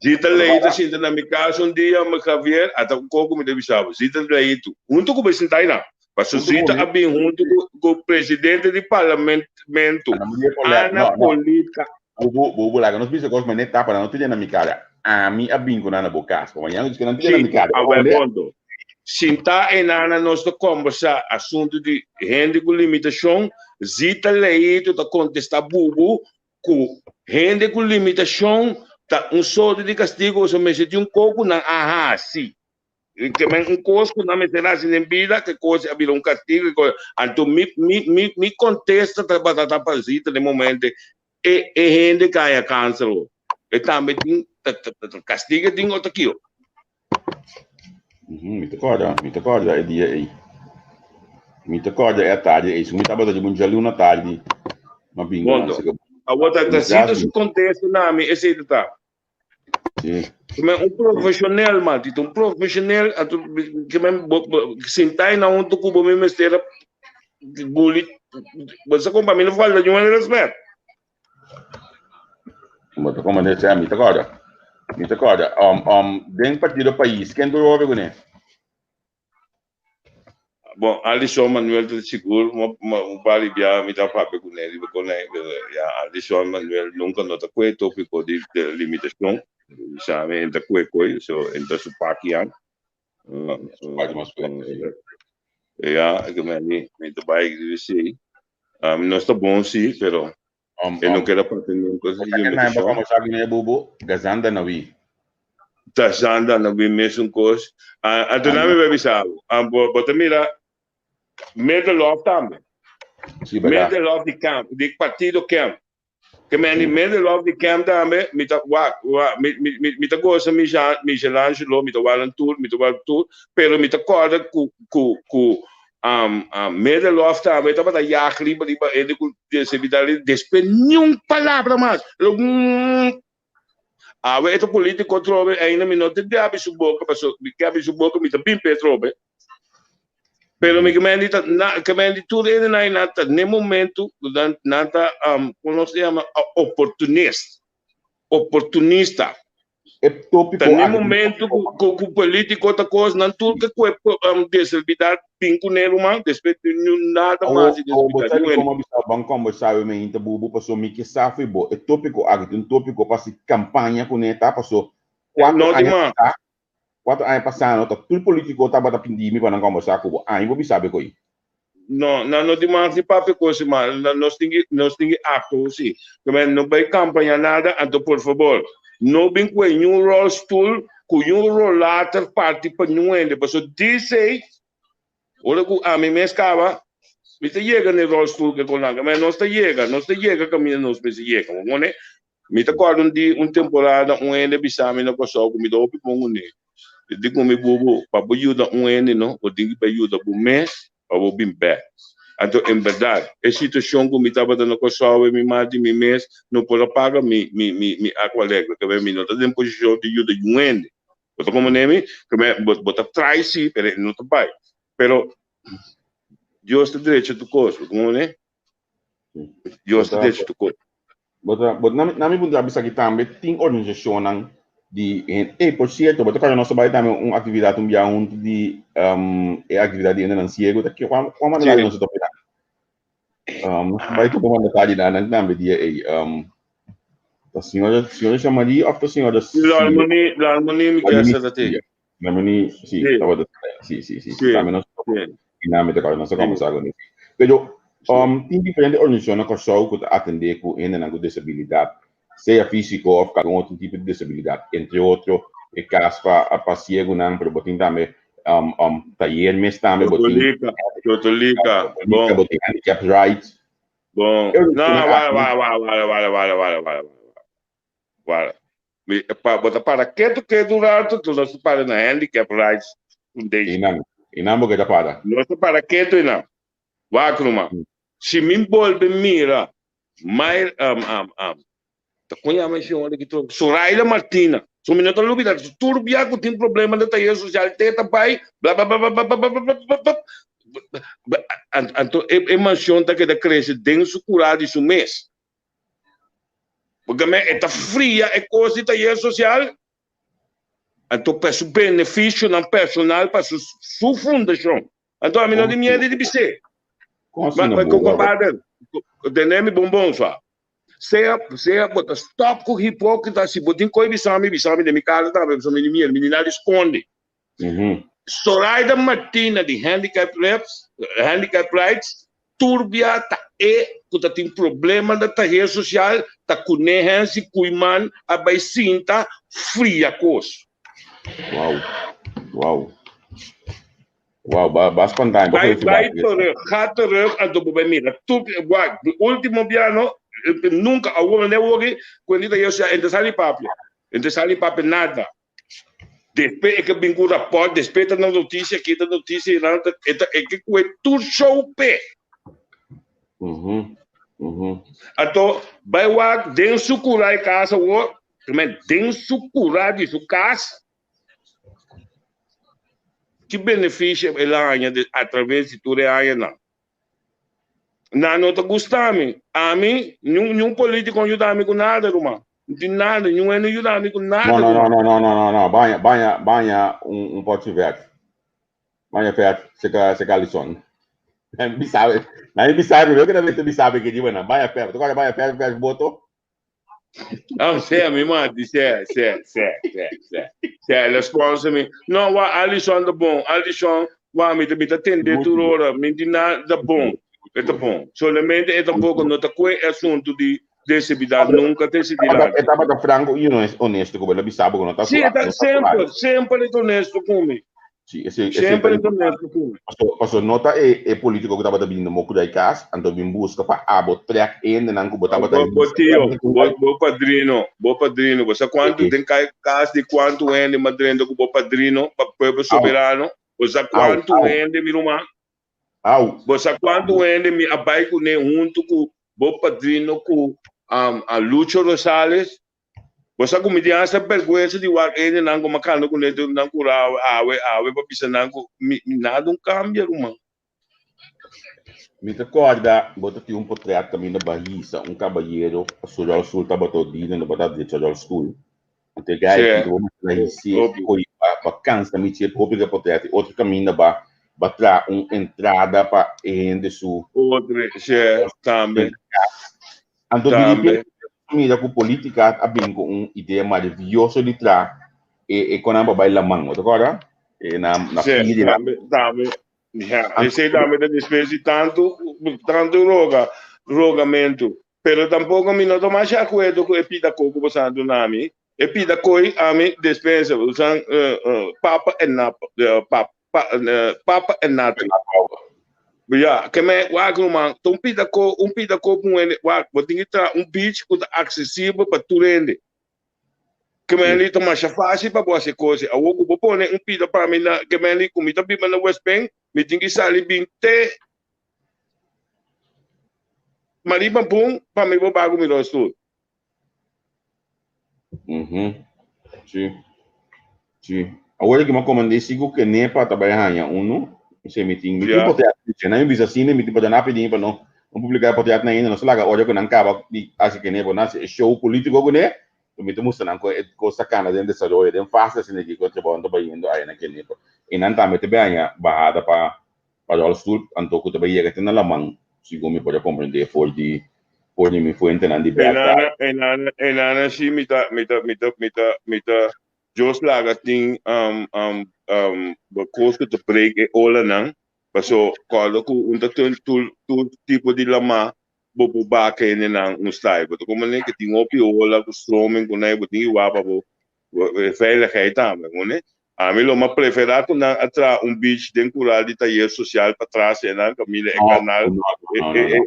Zita Leito sinta na mi kas un dia, mi Javier, ata un koko mi ta bisa bo, Zita Leito, huntu ku bo sinta einan, pasobra Zita a bin huntu ku presidente di parlamento, Ana Polita. Bubu, bubu, laga nos bisa kos manera tapa, nan no tene na mi kara. Ami a bin ku nan na bo kas, pasobra mañana ku nan tene na mi kara. Sí, awor bonto. Sintá einan na nos ta kombersá asuntu di hende ku limitashon, Zita Leito ta kontestá bubu ku hende ku limitashon ta un sorto di kastigu pasobra mester tin un kos ku nan a hasi. Ke men un kos ku nan mester hasi den bida, ke kos a bira un kastigu. Anto mi mi mi mi kontesta tabata ta pa Zita den momento e e hende ku a haña kanser ho, e tambe tin kastigu tin otro kio. Mi ta kòrda, mi ta kòrda e dia ei. Mi ta kòrda e atardi ei. Si mi tabata riba un djaluna tardi, m'a bin ku nan Bonto. seka. Awor ta ta Zita su kontesta na mi esei ta ta. Sí. Ke men un profesional, maldito, un profesional, anto ke men bo bo sintai na hunto ku bo mi mester a guli, bo sa kon pa mi no falta niun respet. Bo ta komandé sè, mi ta kòrda. Mi ta kòrda. Um, um, den partido Pais, ken tur hopi kuné? Bon, Alison Manuel ta sigur, un par di bia mi ta papia kuné riba konai, pero ya Alison Manuel nunka no ta kue topiko di limitashon. Sa mi e ta kue koi, so e ta su paki an. Su paki mas fuerte, si. Ya, ke mi mi ta bai riba esei. Nos ta bon si, pero e no keda papia nunka di limitashon. Bo sa kuné bubu, Gazan Danawi. Tarzan dan na bin mesun kos. Anto nan mi bai bisa bo, bo ta mira Middelhof tambe. Sí, verdad. Middelhof di camp, di partido camp. Ke men di Middelhof di camp tambe, mi ta wa, wa, mi, mi, mi, mi ta goza Michelangelo, mi ta wak nan tur, mi ta wak tur, pero mi ta kòrda ku, ku, ku um, um, Middelhof tambe tabata yag riba riba hende ku disabilidad, despues niun palabra mas. Lo, mm, Awe e ta politico atrobe ainda mi no ta di abi su boca paso mi ke abi su boca mi ta bin pe atrobe pero mi kemen di ta na kemen di tur hende nan nan ta ne momento nan nan ta um, como nos ta yama oportunist oportunista E tópico ta ne aki momento ku ku ku politico ta kos nan tur ke kue um, deservidad bin ku ne ruman despues ni nada Awo, mas di awo bo deservidad sa ni di wende. como bisa ban conversa we me hinta bubu paso mi ke sa fi bo e tópico aki ta un tópico pa si campaña ku ne ta paso cuatro No di aña mas. pasá. Kuater aña pasá no ta tur polítiko tabata pindi mi pa nan kòmbersá ku bo. Ami bo bisa be ko'i. No, nan no tin mas di papia kos ma nos tin ki nos tin ki akto si. Keme no bai kampaña nada, anto por fabor no bin ku e ñun rolstoel ku ñun rolator parti pa ñun hende paso disei ora ku ami mes kaba mi ta yega na e rolstoel ke kon nan keme nos ta yega nos ta yega kaminda nos mester yega bo pone Mi ta kòrda un di un temporada un hende bisa mi na Kòrsou ku mi ta hopi bon kuné. E di ku mi, Bubu, pa bo yuda un hende no, bo tin ki bai yuda bo mes pa bo bin bèk. Anto en bèrdat, e situashon ku mi tabata na Kòrsou e mi mati mi mes no por a paga mi mi mi mi akwa lèktriko, kebé mi no ta den posishon di yuda yun hende. Bo ta komprendé mi? Kebé bo bo ta trai si, pero e no ta bai. Pero Dios ta drecha tur kos, bo ta komprendé? Dios ta drecha tur kos. Bo ta, bo na, na mi punto a bisa aki tambe tin organisashonnan di hende. Ey, por cierto, bo ta kòrda nos ta bai tambe un aktividat un bia huntu di um, e aktividat di hendenan siego. Ta kua, kua mandatario nos a topa nan? Um, nos bai topa mandatario nan tambe dia ey. Um, ta señora, señora Jean-Marie of ta señora Larmony, Larmony mi kier sa ta te. Larmony, si, tabata, si, si, si. Tambe nos I nan mi ta kòrda nos a kòmbersá ku nan. Pero tin diferente organisashon na Kòrsou ku ta atendé ku hendenan ku desabilidat, sea físiko òf kalke otro tipo di desabilidat. Entre otro e kas pa pa siegunan, pero bo tin tambe tayer mes tambe, bo tin Totolika, Totolika, bon. Bo tin handicap rights. Bon. No, wara, wara, wara, wara, wara, wara, wara, wara, wara. Mi, pa, bo ta para ketu ketu un rato, tu nos ta para na Handicap Rights Foundation. Einan, einan bo ke ta para. Nos ta para ketu einan. Wak numa. Si mi bolbe mira Mayr, um, um, um, ta kon yama e señora ki tro? Soraida Martina. So mi no ta lubida, tur bia ku tin problema den tayer sosial, te ta bai, bla bla bla bla bla bla bla bla bla bla. Anto e, e mansion ta keda krese den su kura di su mes. Porque me e ta fria e kos di tayer sosial, anto pa su benefisionan personal, pa su su fundashon. Anto ami no tin miedu di bis'é. Kon asina bo, Compadre, tene mi bon bon swa. Sea, sea bo ta stop ku hipokrita, si bo tin koi bisa mi, bisa mi den mi kasa tambe, pasobra mi tin miedu, mi tin nada di skonde. Soraida Martina di Handicap Reps, Handicap Rights, turbia ta e ku ta tin problema na taher sosial ta kuné Hensi Koeiman a bai sinta fria kos. Wow, wow. Wow, ba ba spantá, ba Bai bai terug, ga terug anto bo bai mira. Tur wak, di ultimo biano nunka awor ne wori ku e taher sosial e ta sali papia. E ta sali papia nada. Despues e ke bin ku rapòrt, despues ta na notisia, aki ta notisia, i nan ta, e ta, e ke kue tur show p'e. Anto, bai wak den su kurá e kas awor, men den su kurá di su kas, ki benefisio el a haña atraves di tur e añanan? Nan no ta gusta mi. Ami, niun, niun politico no yuda mi ku nada, ruman. No tin nada, niun hende no yuda mi ku nada, No, no, no, ruman. no, no, no, no, no. Baña, baña, baña un, un potje verf. Baña verf, seka, seka Alison. Mi sabe, na mi sabe, primero que na mi sabe que di buena. Baña verf. Tu acorda baña verf, verf boto? Ah, sea, mi mati, sea, sea, sea, sea, sea. Sea, el a sponsor mi. No, wa Alison ta bon. Alison, wa mi ta mi ta tende tur ora. Mi di na ta bon. E ta bon. Solamente e tampoco no ta kue e asunto di desibilidad. Nunca te si E tabata franco y honesto ku bo. El a bisa bo ku no ta su. Sí, ta semper, semper e ta honesto ku mi. Sí, esei, esei Semper ta honesto ku mi. Paso, paso no ta e, e politico ku tabata bini mo kudai kas, anto bin buska pa abo trek hendenan ku bo tabata Bo, bo tio, bo, bo padrino, bo padrino, bo sa kuantu den kai kas di kuantu hende m'a drenta ku bo padrino pa Pueblo Soberano? Bo sa kuantu hende, mi ruman? Au. Bo sa kuantu hende mi a bai kuné huntu ku bo padrino ku um, a Lucho Rosales? Bo sa ku mi tin hasta bergwensa di wak hendenan ku mi a kanta kuné nan kura awe awe awe pa bisa nan ku mi nada un kambia ruman. Mi ta kòrda bo ta tin un potrèt kaminda bahisa un kabayero pa su ròlstul tabata odina no bata drecha ròlstul. Anto e gai Sí, ki bo mester a his'é hopi. ko'i ba ba kansa mi chep hopi ke potrèt i otro kaminda ba ba traha un entrada pa e hende su Otro, sí, tambe. Anto di Tambe. repente mira ku politica a bin ku un idea maravioso di traha. E e konan pa bai laman, bo ta kòrda? E na na Sí, pia di la. tambe, tambe. Ja, esei tambe ta despues di tantu, tantu roga, rogamentu. Pero tampoko mi no ta masha akuerdo ku e pida koko ku boso a duna mi. E pida koi ami despensa, usan papa en napa, papa, papa en natu. Ja, ke me wak ruman, ta un pida ko, un pida ko pa un hende, wak, bo tin ki traha un beach ku ta aksesibel pa tur hende. Ke men li ta masha fácil pa bo hasi kos. Awor ku bo pone un pida pa mi na, ke men li ku mi ta biba na West Bank, mi tin ki sali bin te Marie Pampun pa mi por baha ku mi rolstoel. Mhm. Sí. Sí. Awor ki mi a komandé sigur ke Nepa ta bai haña unu. Mi se mi tin mi tin Ja. potret dice. Nan mi bisa asina mi tin potret nan a pidi mi pa no no publiká e potret nan ainda. Nos laga ora ku nan kaba di hasi ke Nepa nan hasi e show politiko kuné. Mi ta mustra nan kon e kos ta kana den desaroyo den fase asina ki kon e trabou nan ta bayendo aya na Kenepa. I nan tambe ta bai haña bahada pa pa rolstoel anto ku ta bai yega te na laman segun mi por a komprendé for di for di mi fuentenan di bèrdat. Enana, enana, enana sí mi ta, mi ta, mi ta, mi ta, mi ta, Dios laga tin um, um, um, kos ku ta break e olanan, paso kòrda ku un ta ten tur, tur tipo di lamá bo por baka hendenan un style. Bo ta komprendé ke tin hopi ola ku stroming ku nan, bo tin ki wak pa bo veiligheid tambe, ngone. Ami lo mas prefera ku nan a traha un beach den kural di tayer sosial patras einan kaminda e kanal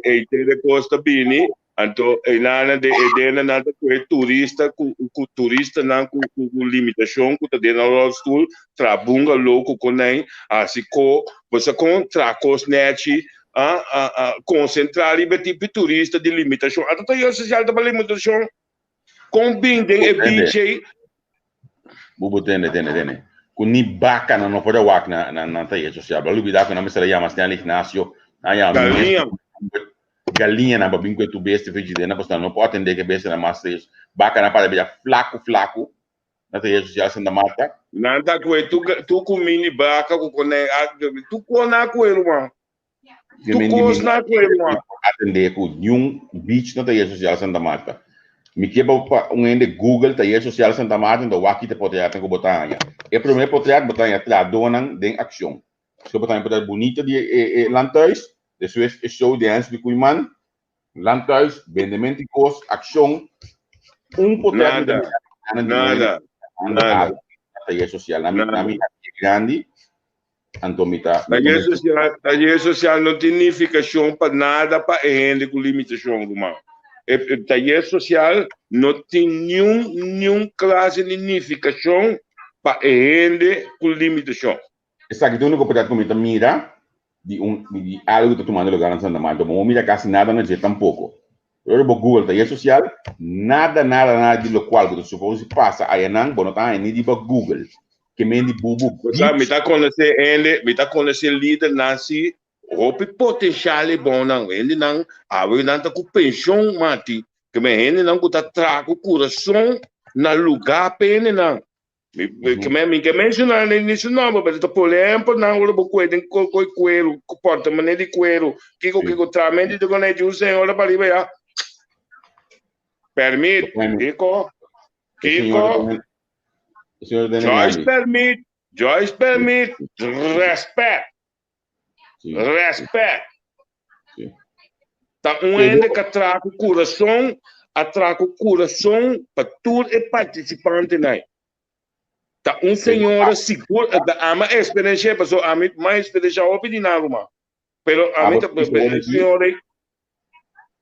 ei te de kos ta bini, anto einan de e dena nan ta kohe turista ku ku turistanan ku ku limitashon ku ta den nan rolstoel traha bungalow ku konai hasi ko bo sa kon traha kos nechi a konsentrá riba e tipo turista di limitashon. Anto tayer sosial ta pa limitashon. Kon bin den e beach ei. Bubu tende tende tende. Ku ni baka nan no por a wak na na nan tayer sosial. Bo a lubida ku nan mester a yama Stanley Ignacio, nan a yama mi mes Galiña. galiña nan pa bin ku e tur bestia frigider pasobra nan no por atende ku e bestianan mas tres. Baka nan para bira flaku flaku na tayer sosial Santa Marta. Nan ta kue tur tur ku mini baka ku konei tur kon a kue ruman. Tu kos na ku e ruman. Atende ku niun beach na Tayer Sosial Santa Marta. Mi ke pa pa un hende Google Tayer Sosial Santa Marta enton wak kita potretnan ku bo ta haña. E promé potret bo ta haña trahadónan den akshon. Despues bo ta haña potret bunita di e e landhuis, despues e show di Hensley Koeiman, landhuis, bendemento di kos, akshon. Un potret mi ta Nada, mira nan di un hende nada, trahando nada, algu na Tayer Sosial. Nan mi nan nada. mi hasi grandi. Anto mi ta mi ta Tayer sosial, tayer sosial no tin nifikashon pa nada pa e hende ku limitashon, ruman. E, e tayer sosial no tin niun, niun klase di nifikashon pa e hende ku limitashon. Esaki ta úniko oportunidat ku mi ta mira di un di algu ku ta tumando lugar na Santa Marta. Bo no mira kasi nada na dje tampoko. Pero ora bo Google tayer sosial, nada, nada, nada di lokual ku ta supos di pasa ayanan bo no ta haña ni riba Google. Ke men di bubu Bo sa, mi beach. ta konosé hende, mi ta konosé lidernan si hopi potensial e bonnan. Hendenan awe nan ta ku penshon mati. Ke men hendenan ku ta traha ku kurason na lugá pa hendenan. Mi, mi, ke men, mi ke menshoná ni, ni su nòmber, pero ta por ehèmpel nan ora bo kue den ko, koi kueru, ku pòrtemoné di kueru, kiko, Sí. kiko, trahamento di konei di un señora pariba ya. Pèrmit, kiko, E señora kiko. ta E señora ta Joyce Miami. permit, Joyce permit, respect, Sí. respect. Sí. Ta un Pero- hende que traha ku corazón, a traha ku corazón pa tur e participantenan. Ta un señora sigur, da ama experiencia, paso ami ma experiencia hopi di nan ruman. Pero ami Abo ta, bisa e hopi. señora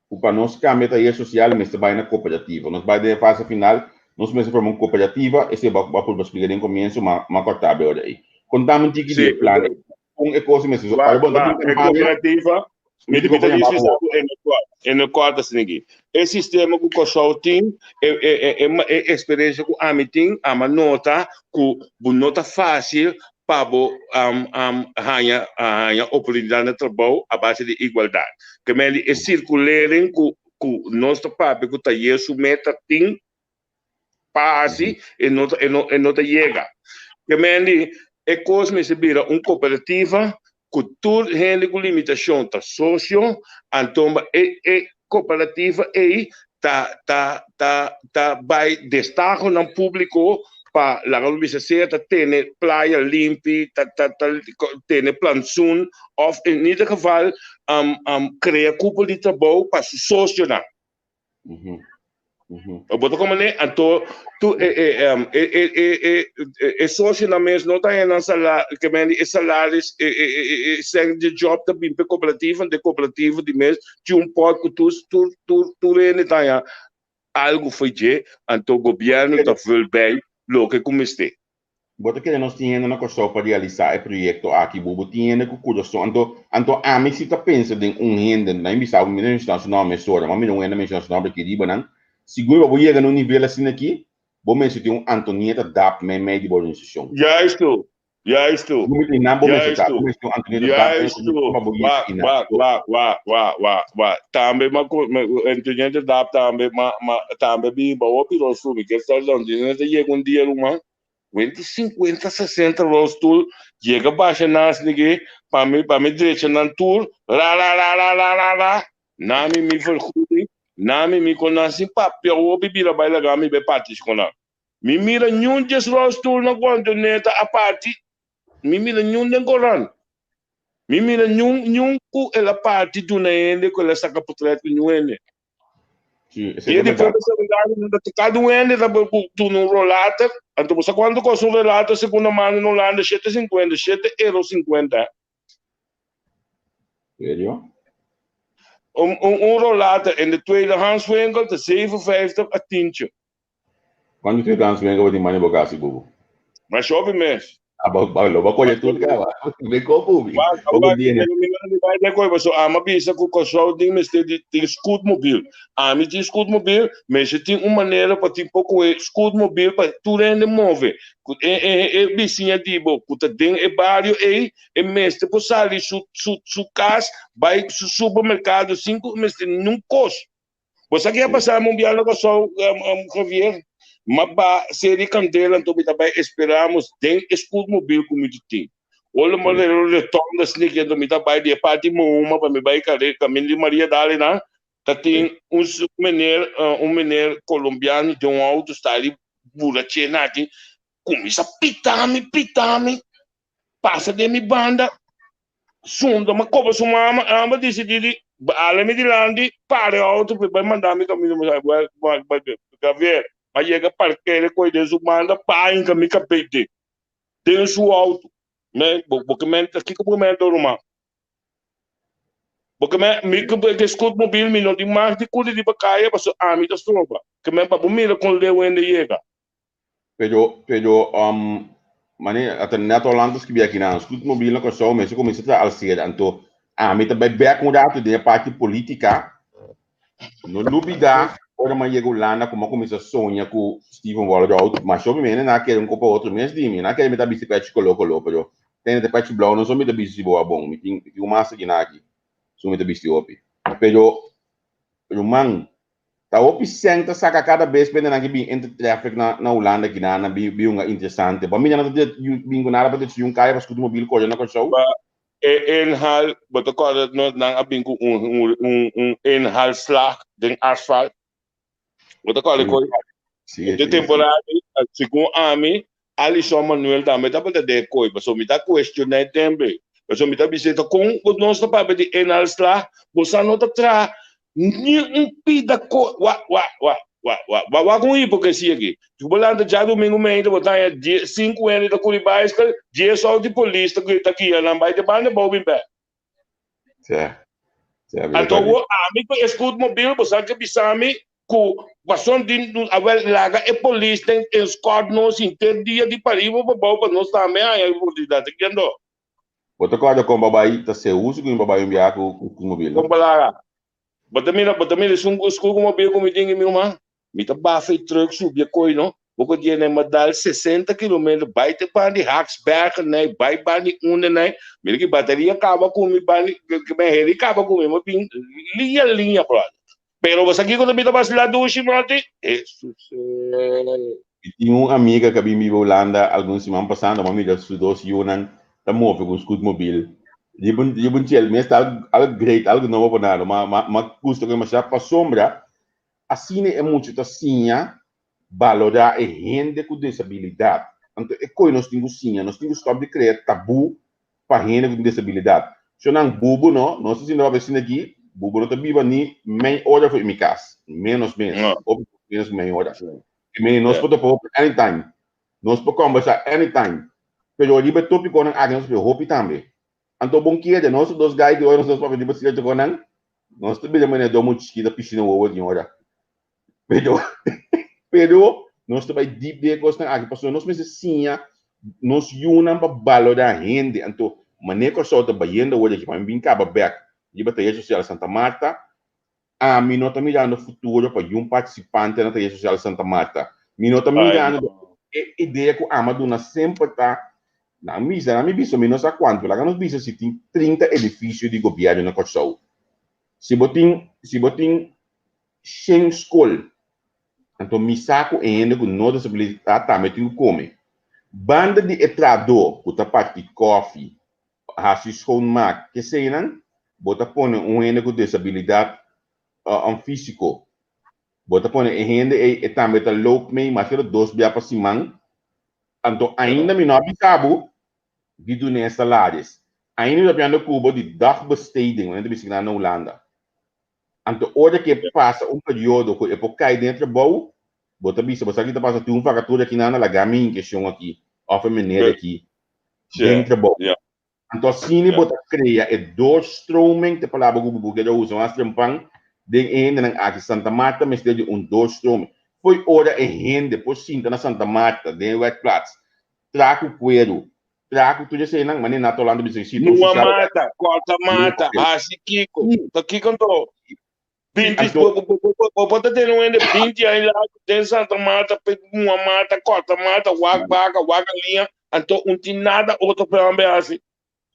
Ku pa nos kambia tayer sosial mester bai na kooperativa. Nos bai den e fase final, nos mester forma un kooperativa, esei bo a purba splika den komienso, ma ma kòrtá be ora ei. Kontami un tiki di e plan ei, kon e kos mester so. Wak, Bo no wak, tin e kampaña? kooperativa, mi Mi mi ta ta disi yama sa ku e no kòrta, e no kòrta asina aki. E sistema ku Kòrsou tin, e e e e e eksperensia ku ami tin, ami a nota ku bo no ta fásil pa bo haña haña oportunidat na trabou a base di igualdat. Ke men di e sirkulering ku ku nos ta papia ku tayer su meta tin pa hasi e no ta e no e no ta yega. Ke men di e kos mester bira un kooperativa ku tur hende ku limitashon ta sosio, anto e e kooperativa ei ta ta ta ta bai destahonan públiko. pa laga nos bisa sea ta tene playa limpi, ta ta ta tene plantsoen of in ieder geval krea kupo di trabou pa su sosionan. Bo ta komprendé? Anto tu e e e e e e e sosionan mes no ta haña nan sala ke men di e salaris e e e e sèn di job ta bin pa e kooperativa, anto e kooperativa di mes tin un pòt ku tur tur tur tur hende ta haña algu fo'i dje, anto gobièrnu ta vul bei loke ku mester. Bo ta kere nos tin hende na Kòrsou pa realisá e proyekto aki? Bo bo tin hende ku kurason? Anto, anto ami si ta pensa den un hende, na bisa bo mi no menshoná su nòmber mesora, ma mi un hende menshoná su nòmber aki riba nan, sigur bo bo yega na un nivel asina aki, bo mester tin un Antonieta Dap meimei di bo organisashon. Juistu, Juistu. Bo mester nan bo mester ta, bo mester un Antonieta Dap den Juistu. pa bo yega Wa, einan. wa, wa, wa, wa, wa, wa. Tambe ma ku, ma, Antonieta Dap tambe ma, ma, tambe bin ba hopi rolstoel. Mi ke sa Antonieta yega un dia ruman, wenti 50, 60 rolstoel yega basha nas nigi pa mi, pa mi drecha nan tur, ra, ra, ra, ra, ra, ra, ra. Nami mi vergoeding, nami mi kon nan sin papia hopi bira bai laga mi bai parti ku nan. Mi mira ñun djes rolstoel na ku Antonieta a parti, mi mira ñun den koran. Mi mira ñun ñun ku el a parti duna hende ku el a saka potret ku ñun hende. Sí, esei Dia ta di berdad. pueblo segundario nan ta kada un hende ta duna un rolater, anto bo sa kuantu kosta un rolater segunda mano na Hulanda? Shete sinkuenta, shete euro sinkuenta. Serio? Un un un rolater in de tweedehandswinkel ta 57 a tientje. Cuanto te dans venga bo tin mani bo casi bubu? Mas hopi mes. Ah, bo, bo, lo bo coge tur caba. Me ko bubi. Wak, Bo wak, di mi mi mi bai de koi, paso ama bisa ku Kòrsou tin mester di tin scootmobiel. Ami tin scootmobiel, mester tin un manera pa tin por kohe scootmobiel pa tur hende move. Ku e e e bisiña di bo ku ta den e bario ei, e mester por sali su su su kas bai su supermerkado sin ku mester niun kos. Bo sa ke a pasa mundial na Kòrsou, Javier? Ma ba seri kandela anto mi ta bai esperamos den e scootmobiel ku mi tin. Ora mi retorno sneak anto mi ta bai di e parti Mohuma pa mi bai kare kaminda di Maria Dale nan ta tin un meneer un meneer colombiano den un auto sta ali burache na aki kuminsa pita mi pita mi pasa den mi banda Sunda ma koba su mama amba disidí di bala mi dilanti para e auto pa e bai manda mi kaminda mi sa Javier a yega parkera e koi den su banda pa hinka mi kabei den den su auto me bo ke men kiko bo men ta ruman bo ke men mi ke scootmobiel mi no tin mag di kuri riba kaya pasobra ami ta stroba ke men pa bo mira kon leu hende yega. Pero, pero, um, mane, ata net Orlando skibi aki nan, scootmobiel na Kòrsou mester kuminsá traha alsera, anto ami ta bai bèk un ratu den e parti polítika, no lubidá ora mi a yega Hulanda ku mi a kuminsá soña ku Steven Walroud, masha hopi mene nan a kere un kopa otro mes di mi, nan a kere mi ta bisti pèchi koló koló, pero tende ta pèchi blou no so mi ta bisti si bo a bon, mi tin mi tin un masa aki nan aki, so mi ta bisti hopi, pero ruman Ta hopi sèn ta saka kada bes pende nan ki bin entre traffic na na Hulanda ki nan a bin hunga interesante. Bo a mira nan ta bin ku nada pa deci un kaya pa scootmobiel kore na Kòrsou? Ba e inhal, bo ta kòrda nos nan a bin ku un un un un inhaalslag den asfalt? Bo ta kòrda koi? Sí, De sí, sí. temporada segun ami, Alison Manuel tambe tabata den e koi, pasobra mi ta kuestioná e tempu ei. Pasobra mi ta bis'é, ta kon ku nos ta papia di inhaalslag, bo sa no ta traha ni un pida ko, wak, wak, wak, wak, wak, wak, wak un hipokresia aki. Si bo lanta djadumingu meinta bo ta haña die, sinku hende ta kuri baiskel, dies outo di polis ta ta guia nan bai te banda bou bin bèk. Sí, sí, mi ta Anto kòrda. awor ami ku e scootmobiel bo sa ke bisa mi ku pason di awel laga e polis den escort nos henter dia di pariba pa bou pa nos tambe haña e oportunidat. Ta kendo? Bo ta kòrda kon babai ta seus ku mi babai un biaha ku scootmobiel no? Kon palabra? Bo ta mira, bo ta mira esun scootmobiel ku mi tin mi ruman? Mi ta bafa e truck subi e koi no. Bo por djene ma dal 60 kilometer bai te ban di Haaksbergen nei, bai ban di unda nei. Mira ki bateria kaba ku mi ban di, ki men heri kaba ku mi, mi bin liña liña brother. Pero bo sa kiko ta mi ta basila dushi brother? Jesus eh. Mi tin un amiga ku a bin biba Hulanda algun siman pasando, mi a mira su dos yunan ta move ku un scootmobiel. Riba un riba un chel mes ta algu algu great, algu nobo pa nan. Ma ma ma gusta ku e masha pasobra asina e mucha ta siña. Balorá e hende ku desabilidat. Anto e koi nos tin ku siña, nos tin ku stòp di krea tabú pa hende ku tin desabilidat. Shonnan bubu no, nos ta sinta papia asina aki, bubu no ta biba ni mei ora for mi kas, ménos mes, hopi ménos ku mei ora. I mei nos por topa hopi anytime, nos por kòmbersá anytime, pero riba e tópikonan aki nos papia hopi tambe. Anto bon kere, nos ta dos gai di ora nos ta papia riba sierto konan, nos ta bira manera dos mucha chikita pishi na wowo di ora. Pero, pero nos ta bai deep den e kosnan aki pasobra nos mester siña nos yunan pa balorá hende. Anto, manera Kòrsou ta bayendo awor aki, pa mi bin kaba bèk riba Tayer Sosial Santa Marta, ami no ta mirando futuro pa yun partisipante na Tayer Sosial Santa Marta. Mi no ta mirando e idea ku ami a duna semper ta, nan bisa, nan mi bisa, mi no sa kuantu, laga nos bisa si tin 30 edifisio di gobièrnu na Kòrsou. Si bo tin, si bo tin shen skol. Anto mi sa ku e hende ku no desabilitá tambe tin ku kome. Banda di e trahadó ku ta parti kòfi, hasi schoonmaak, keseinan, bo ta pone un hende ku desabilidat físiko. Bo ta pone e hende ei, e tambe ta loop mee maske ta dos bia pa siman. Anto ainda mi no a bisa bo di dun'é salaris. Ainda mi ta piando ku bo di dagbesteding, wanneer ta bisa kinan na Hulanda. Anto ora ku e pasa un periodo ku e por kai den e trabou, bo ta bisa, bo sa ki ta pasa, tin un vakatura aki nan a laga mi inkeshon aki òf e meneer aki den trabou. Anto asina bo ta krea e doorstroming, ta e palabra ku bo keda usa mas trempan, den e hendenan aki. Santa Marta mester di un doorstroming. Fo'i ora e hende por sinta na Santa Marta den e werkplaats, traha ku kueru, Traha ku tur eseinan, manera na Tolanda bisa si Nua mata, kòrta mata, hasi kiko. Ta kiko anto? 20, bo por ta tene un hende 20 aña largu den Santa Marta pe mua mata, kòrta mata, wak baka, wak galiña, anto un tin nada otro pe homber hasi.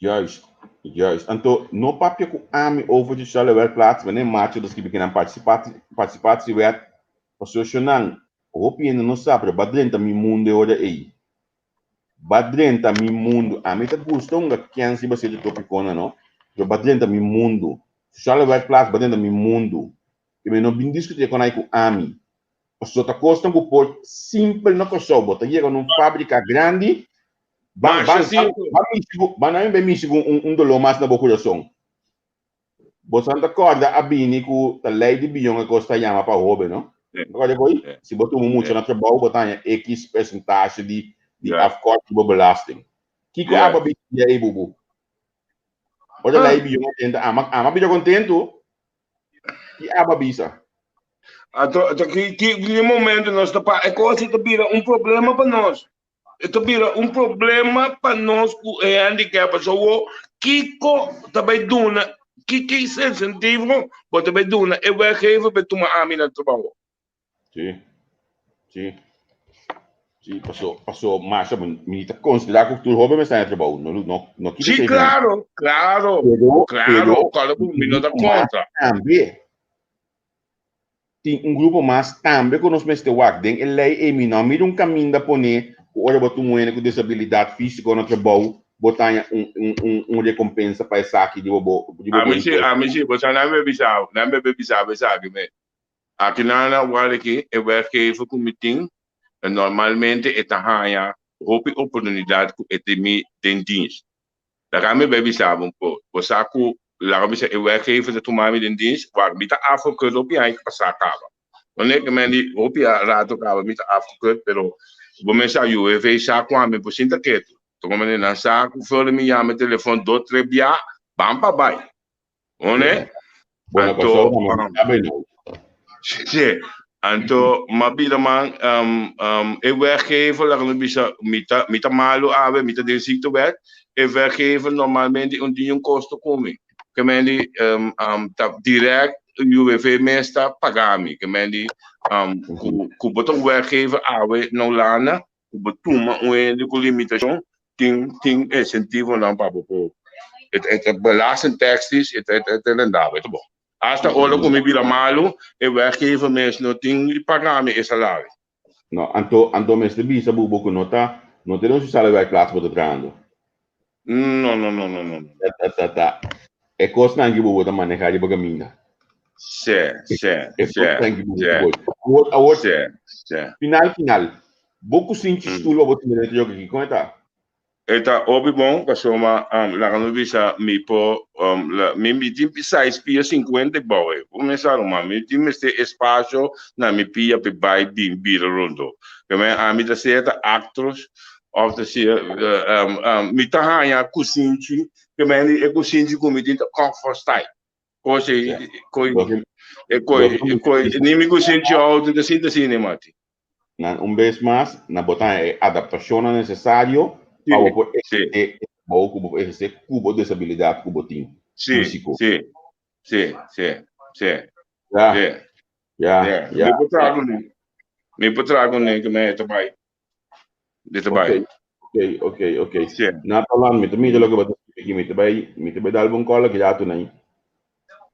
Juist, juist. Anto no papia ku ami over di sociale werkplaats, wanneer macho ta skibi kinan participatiewet, pasobra shonnan, hopi hende no sa, pero ba drenta mi mundo e ora ei. Ba drenta mi mundu. Ami ta gusta hunga kens riba sierto topikonan no, pero ba drenta mi mundu. Sociale werkplaats ba drenta mi mundu. I mi no bin diskuti e konai ku ami. Pasobra ta kosnan ku por simpel na Kòrsou. Bo ta yega na un fabrika grandi, ban ban ban mishi ku ban na mi bai mishi ku un doló mas na bo kurason. Boso ta kòrda a bini ku ta lei di bion e kos ta yama pa hoben, no? Ta kòrda e koi? Si bo tuma mucha na trabou, bo ta haña X persentashe di di afkort di bo belasting. Kiko aba bini dia ei, bubu? Ora lei bion a tenta, ama ama bira kontentu. Ki aba bisa? Anto, ki ki momento nos ta pa e kos ta bira un problema pa nos. E ta bira un problema pa nos ku e handicap. Pasobra awor kiko ta bai duna, ki ki incentivo bo ta bai duna e werkgever pa e tuma ami na trabou? Sí, sí, sí, paso, paso masha, mi ta konsiderá ku tur hóben mester haña trabou, no, no, no kita Sí, esei klaro, klaro, Pero, klaro, pero, kòrda ku mi no ta mas kontra. tambe. Tin un grupo mas tambe ku nos mester wak den e lei ei. Mi no a mira un kaminda pone ku ora bo ta un hende ku desabilidat físiko na trabou, bo ta haña un un un un rekompensa pa esaki riba bo riba bo Ami si, impuesto. ami si, bo sa nan me bisa, nan me bisa bo esaki me. Aki nan na wak aki e werkgever ku mi tin, normalmente e ta haña hopi oportunidat ku e tin mi den dienst. Laga mi bai bisa bo un poco. Bo sa cu, laga mi bisa, e werkgever ta tuma mi den dienst, wak, mi ta afgekeurd hopi aña cu pasa caba. Wanneer cu men di hopi rato caba mi ta afgekeurd, pero bo mes sa UWV sa cu ami por sinta ketu. Ta como nan sa cu for di mi yama e telefon dos tres bia, ban pa bai. One? Bueno, Anto, pasó, um, sí, anto, ma bira man, um, um, e werkgever, laga nos bisa, mi ta, mi ta malo awe, mi ta den ziektewet, e werkgever normalmente un tin un kosto ku mi. Ke men di, um, um, ta direct UWV mes ta paga mi. Ke men di, um, ku, ku bo ta un werkgever awe na Hulanda, ku bo tuma un hende ku limitashon tin tin insentivonan pa bo por e ta belastingtekstisch e ta e ta rendabel e ta bon. Asta ora ku mi bira malu e werkgever mes no tin di paga mi e salario. No, anto anto mester bisa bo bo ku no ta no ta den un sociale werkplaats bo ta trahando. No no no no no. Ta ta ta ta e kosnan aki bo bo ta maneha riba kaminda. Sí, sí, sí, Thank you, sí, Awor, awor, sí, sí. final, final. Bo kusinchi stoel bo tin dentro yo aki, kon e ta? E ta hopi bon pasobra laga nos bisa mi por mi mi tin size pia 50 bou e. Bo mester sa ruman mi tin mester espacio na mi pia pa bai bin bira rondo. Ke ami ta sea ta actros of ta sea mi ta haña kusinchi ke men e kusinchi ku mi tin ta comfort style. Kos e koi e koi e koi ni mi kusinchi auto ta sinta asina mati. Nan un bes mas na bo ta e adaptashonnan nesesario pa bo por ehersé e trabou ku bo por ehersé ku bo desabilidat ku bo tin físiko. Sí, sí, sí, sí, Ya, sí. ya, ya. Mi por traha kuné. Mi por traha kuné ku mi ta bai. Mi ta bai. Ok, ok, ok. Sí. Natalan, mi ta mira loke bo ta skirbi aki. Mi ta bai, mi ta bai dal bo un kòl aki ratu nai.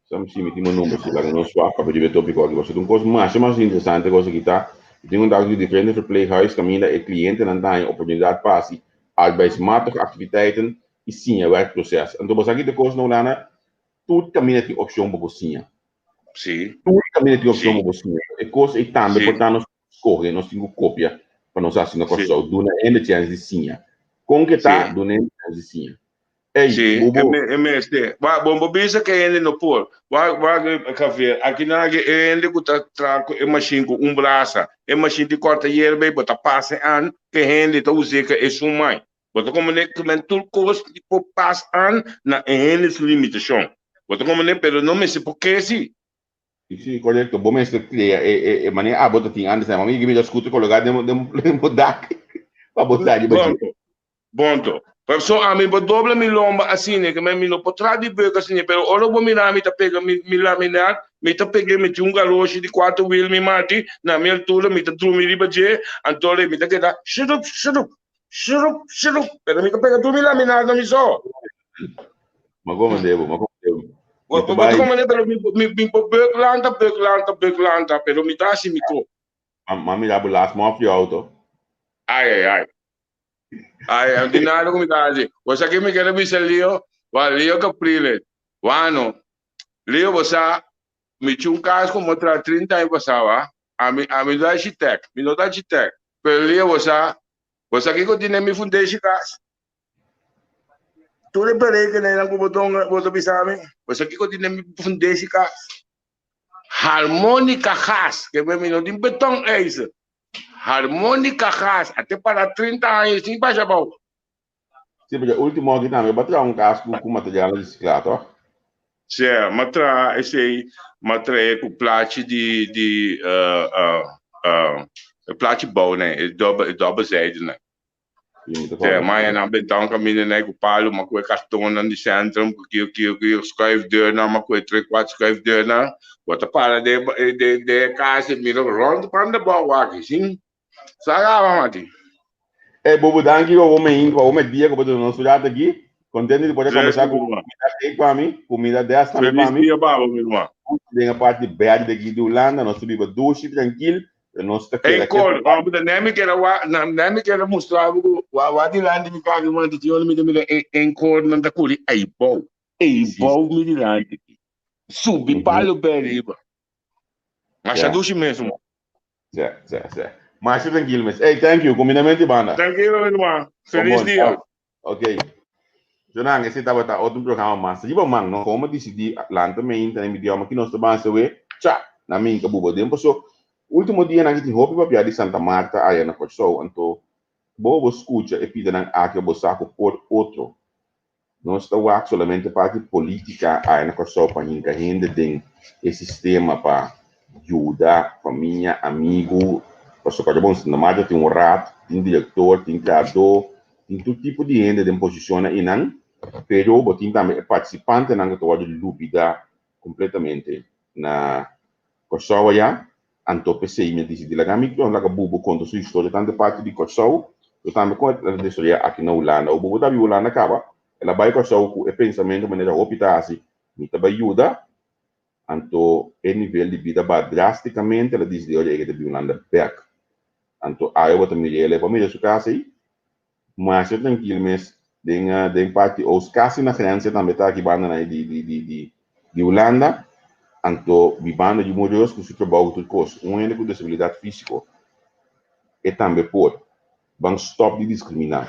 Sam si mi tin bo number si laga nos swap papia riba e tópiko aki. Pasobra ta un kos masha mas interesante kos aki ta. Mi tin kontakto ku diferente verpleeghuis kaminda e klientenan ta haña oportunidat pa hasi arbeidsmatige aktiviteiten i siña werkproces. Anto bo sa ki ta kos na Hulanda? Tur kaminda tin opshon pa bo siña. Sí. Tur kaminda tin opshon pa bo siña. E kos ei tambe por ta nos skohe, nos tin ku kopia pa nos hasi na Kòrsou. Duna hende chèns di siña. Kon ke ta, duna hende chèns di siña. Ey, Sí, bubo. e mester. Wak, bon bo bisa ke hende no por. Wak, wak, Javier, aki nan aki e hende ku ta traha ku e mashin ku un brasa, e mashin di kòrta yerba ei, bo ta pasa e an ke hende ta us'é ke esun mai. Bo ta komprendé ku men tur kos por pas an na e hende su limitashon. Bo ta komprendé, pero no mester por ke si. Sí, korekto. Bo mester krea e e e manera abo ta tin antes. Mami ki mira scooter kologá den den den bo dak pa bo traha riba dje. Bonto, bonto. Pasobra ami bo dobla mi lomba asina ke mi no por traha di beuk asina, pero ora bo mira mi ta pega mi mi laminar, mi ta peg'é, mi tin un garoshi di kuater wiel mi mati na mi altura, mi ta drumi riba dje, anto mi ta keda shurup, shurup, shurup, shurup, pero mi ta pega tur mi laminar na mi so. Ma como debo, ma como debo. Bo Mi ta bo ta bai, comprende, pero mi mi mi por beuk lanta, beuk lanta, beuk lanta, pero mi ta hasi mi ko. ma ma mira bo last mof di auto. Ai, ai, ai. Ai, no tin nada ku mi ta hasi. Bo sa ke mi kere bisa Leo? Wa Leo Capriles. Wano, Leo bo sa, mi tin un kas ku mi a traha 30 aña pasá, wa. Ami, ami no ta architect, mi no ta architect. Pero Leo bo sa, bo sa kiko tin den mi fundeshi kas? Tur e berekeningnan ku bo don, bo ta bisa mi, bo sa kiko tin den mi fundeshi kas? Harmonica gas, ke mi no tin beton ijzer. Harmonica gas, a te para 30 aña sin basha abou. Sí, porque último aki tambe ba traha un kas ku ku material resiklá, toch? Sí, m'a traha esei, m'a trae ku plachi di di uh, uh, uh, e plachi bou nee, e dobbel, e dobbelzijde nee. Te maya nan benta un caminda nei cu palo, ma cu e cartonnan di centrum, cu kio kio kio schuifdeurnan, ma cu e tres cuatro schuifdeurnan. Bo ta para den den den e cas y mira rond pan de bou aki, sin sa gaba mati. Ey Bubu danki pa bo mein pa bo media ku bo duna nos rato aki. Kontento di por a kombersá ku kumida cake pa mi, kumida des tambe pa Feliz mi. dia pa bo mi ruman. Den e parti berde aki di Hulanda nos ta biba dushi trankil. Pero nos ta Hey keda Cor, hombre, da nem kera wa, na nem kera mustra bo ku wa wa dilanti mi kaki man di tiolo mi ta mira en en Cor nan ta kuri ei bou. Ei bou mi dilanti. Subi palo pe riba. Masha dushi mes mo. Sè, sè, sè. Masha tranquilo mes. Hey, thank you. Kuminamento di banda. Tranquilo, mi ruman. Feliz dia. Ok. Jonan, ese tabata otro programa mas. Riba man, no? Como decidí lanta me inta mi idioma ki nos ta ban we, cha, na minka bubo den paso. Último dia nan ki tin hopi papia di Santa Marta aya na Kòrsou, anto bo bo skucha e pidanan aki bo sa ku por otro. Nos ta wak solamente parti polítika aya na Kòrsou pa hinka hende den e sistema pa yuda famia, amigu, pasobra kòrda bon Santa Marta tin un raad, tin direktor, tin trahadó, Tin tur tipo di hende den posishonnan einan, pero bo tin tambe e partisipantenan ku ta wòrdu lubidá kompletamente na Kòrsou ayá. Anto p'esei mi a disidí laga mi laga Bubu konta su historia tantu e parti di Kòrsou pero tambe kon el a desaroyá aki na Hulanda. O Bubu ta biba Hulanda kaba, el a bai Kòrsou ku e pensamentu manera hopi ta hasi, mi ta bai yuda. Anto e nivel di bida baha drástikamente, el a disidí ora e ta biba Hulanda bèk. Anto awe bo ta mira el, e por mira su cas ei masha trankil mes den den parti oost, casi na grensia tambe ta aki banda nan di di di di Hulanda. anto bibando di Murios ku su trabou ku tur kos. Un hende ku desabilidat físiko e tambe por. Ban stòp di diskriminá.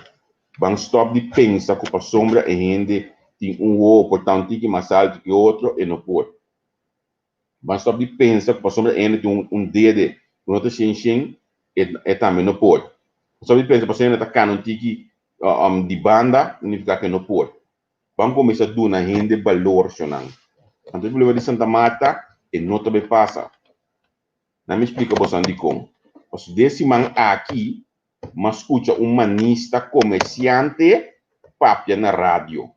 Ban stòp di pensa ku pasobra e hende tin un wowo por ta un tiki mas altu ku e otro e no por. Ban stòp di pensa ku pasobra e hende tin un dede ku no ta shen shen e tambe no por. Ban stòp di pensa pasobra e hende ta kana un tiki di banda signifiká ku e no por. Ban kuminsá duna hende balor shonnan. Anto e problema di Santa Marta e no ta bai pasa. Nan mi splika bosan dikon. Pasobra den siman aki m'a skucha un manista komersiante papia na radio.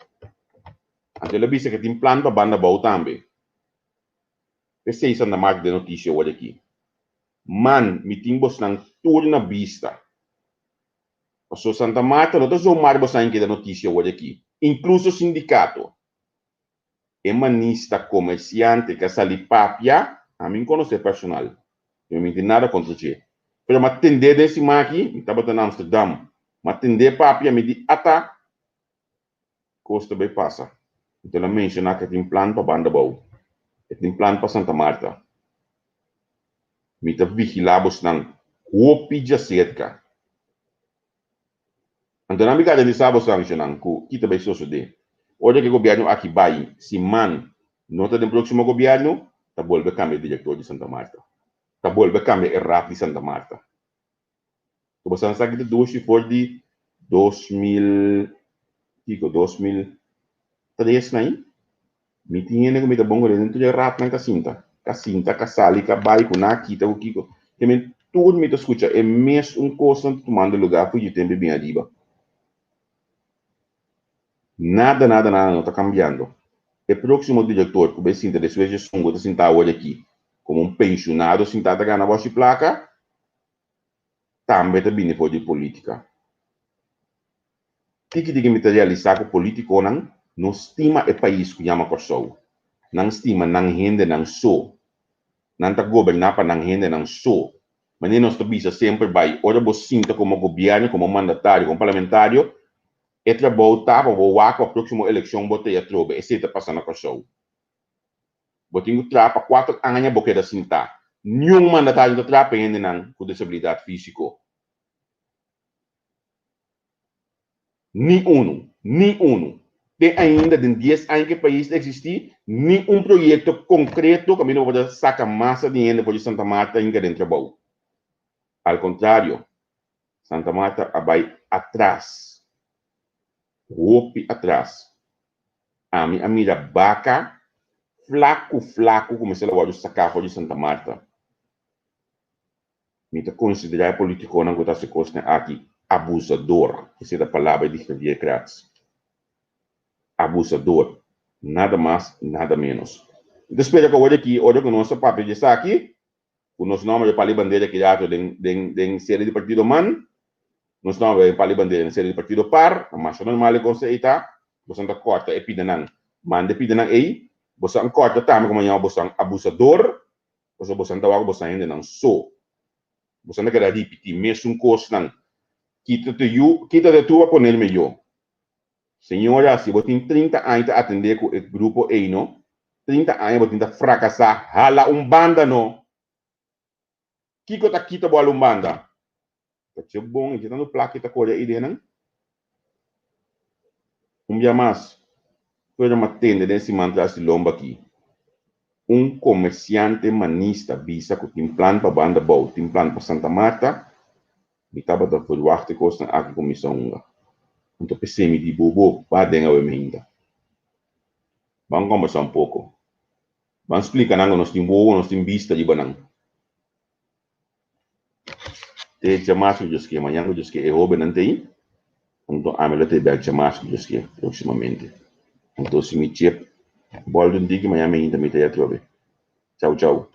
Anto el a bisa ku tin plan pa banda abou tambe. P'esei Santa Marta den notisia awor aki. Man, mi tin bosnan tur na bista. Pasobra Santa Marta no ta zomaar bosnan keda notisia awor aki, inkluso sindikato. E manista komersiante ku a sali papia, ami n'konosé personal, i mi tin nada kontra dje. Pero m'a tendé den siman aki, mi tabata na Amsterdam, m'a tendé papia, mi di ata kos ta bai pasa. Anto el a menshoná ku e tin plan pa banda abou, e tin plan pa Santa Marta. Mi ta vigilá bosnan hopi djaserka. Anto nan mi garantisá bosnan, shonnan, ku ki ta bai sosodé. Ora ku e gobièrnu aki bai, si man no ta den próksimo gobièrnu, ta bolbe kambia e direktor di Santa Marta. Ta bolbe kambia e raf di Santa Marta. Ku boso sa ki ta dushi for di 2000, kiko, 2003 na ei, mi tin hende ku mi ta bon ku den tur e ratnan ka sinta, ka sinta, ka sali, ka bai, ku nan a kita ku kiko. Te men tur mi ta skucha e mesun kosnan ta tumando lugá for di tempu bin ariba. Nada, nada, nada no ta kambiando. E próksimo direktor ku bai sinta despues di esun ku ta sinta awor aki komo un penshunado sintá ta gana bòshi plaka, tambe ta bini for di politica. Tiki tiki mi ta realisa cu politiconan no stima e pais cu yama Corsou. Nan stima nan hendenan so. Nan ta goberna pa nan hendenan so. Manera nos ta bisa semper bay, ora bo sinta como gobierno, como mandatario, como parlamentario, e trabou ta pa bo wak pa proximo eleccion bo ta ya trobe. Esey ta pasa na Corsou. Bo tin ku traha pa kuater aña bo keda sintá. Niun mandatario ta traha pa hendenan ku desabilidat físiko. Ni unu. Ni unu. Te ainda den dies aña ku e pais ta eksistí, ni un proyekto konkreto kaminda bo por ta saka masa di hende for di Santa Marta hinka den trabou. Al kontrario, Santa Marta a bai atras. Hopi atras. Ami a mira baka flaku flaku ku mester a wòrdu saká for di Santa Marta. Mi ta konsiderá e politikonan ku ta hasi kosnan aki abusador, esei ta palabra di Javier Kratz. Abusador, nada mas, nada ménos. Mi ta spera ku awor aki, ora ku nos a papia di esaki, ku nos nòmber e pali bandera ki rato den den den sede di partido man, nos nòmber e pali bandera den sede di partido par, ta masha normal e kos ei ta, boso ta kòrta e pidanan, manda e pidanan ei, boso a kòrta tambe komo ña boso abusador, pasobra boso ta wak boso hendenan so, boso ta keda ripití mesun kosnan, kita te yu, kita te tu a ponerme yo. Señora, si bo tin 30 aña ta atendé ku e grupo ei no, 30 aña bo tin ta frakasá, hala un banda no! Kiko ta kita bo hala un banda? Ta dje bon i dje tantu plaka i ta kore ei den nan. Un bia mas, fuera mi a tende den siman tras di lomba aki, un komersiante manista bisa ku tin plan pa banda bou, tin plan pa Santa Marta, Mi tabata verwacht e kosnan aki kuminsá hunga. Anto p'esei mi di bo, bo ba den awe mainta. Ban kòmbersá un poko. Ban splika nan ku nos tin wowo, nos tin bista riba nan. Te djamas ku Dios ke, mañan ku Dios ke e hóbennan ta ei, anto ami lo ta ei bèk djamas ku Dios ke próksimamente. Anto si mi chep bòlta un tiki mañan mainta mi ta ei atrobe. Chau chau.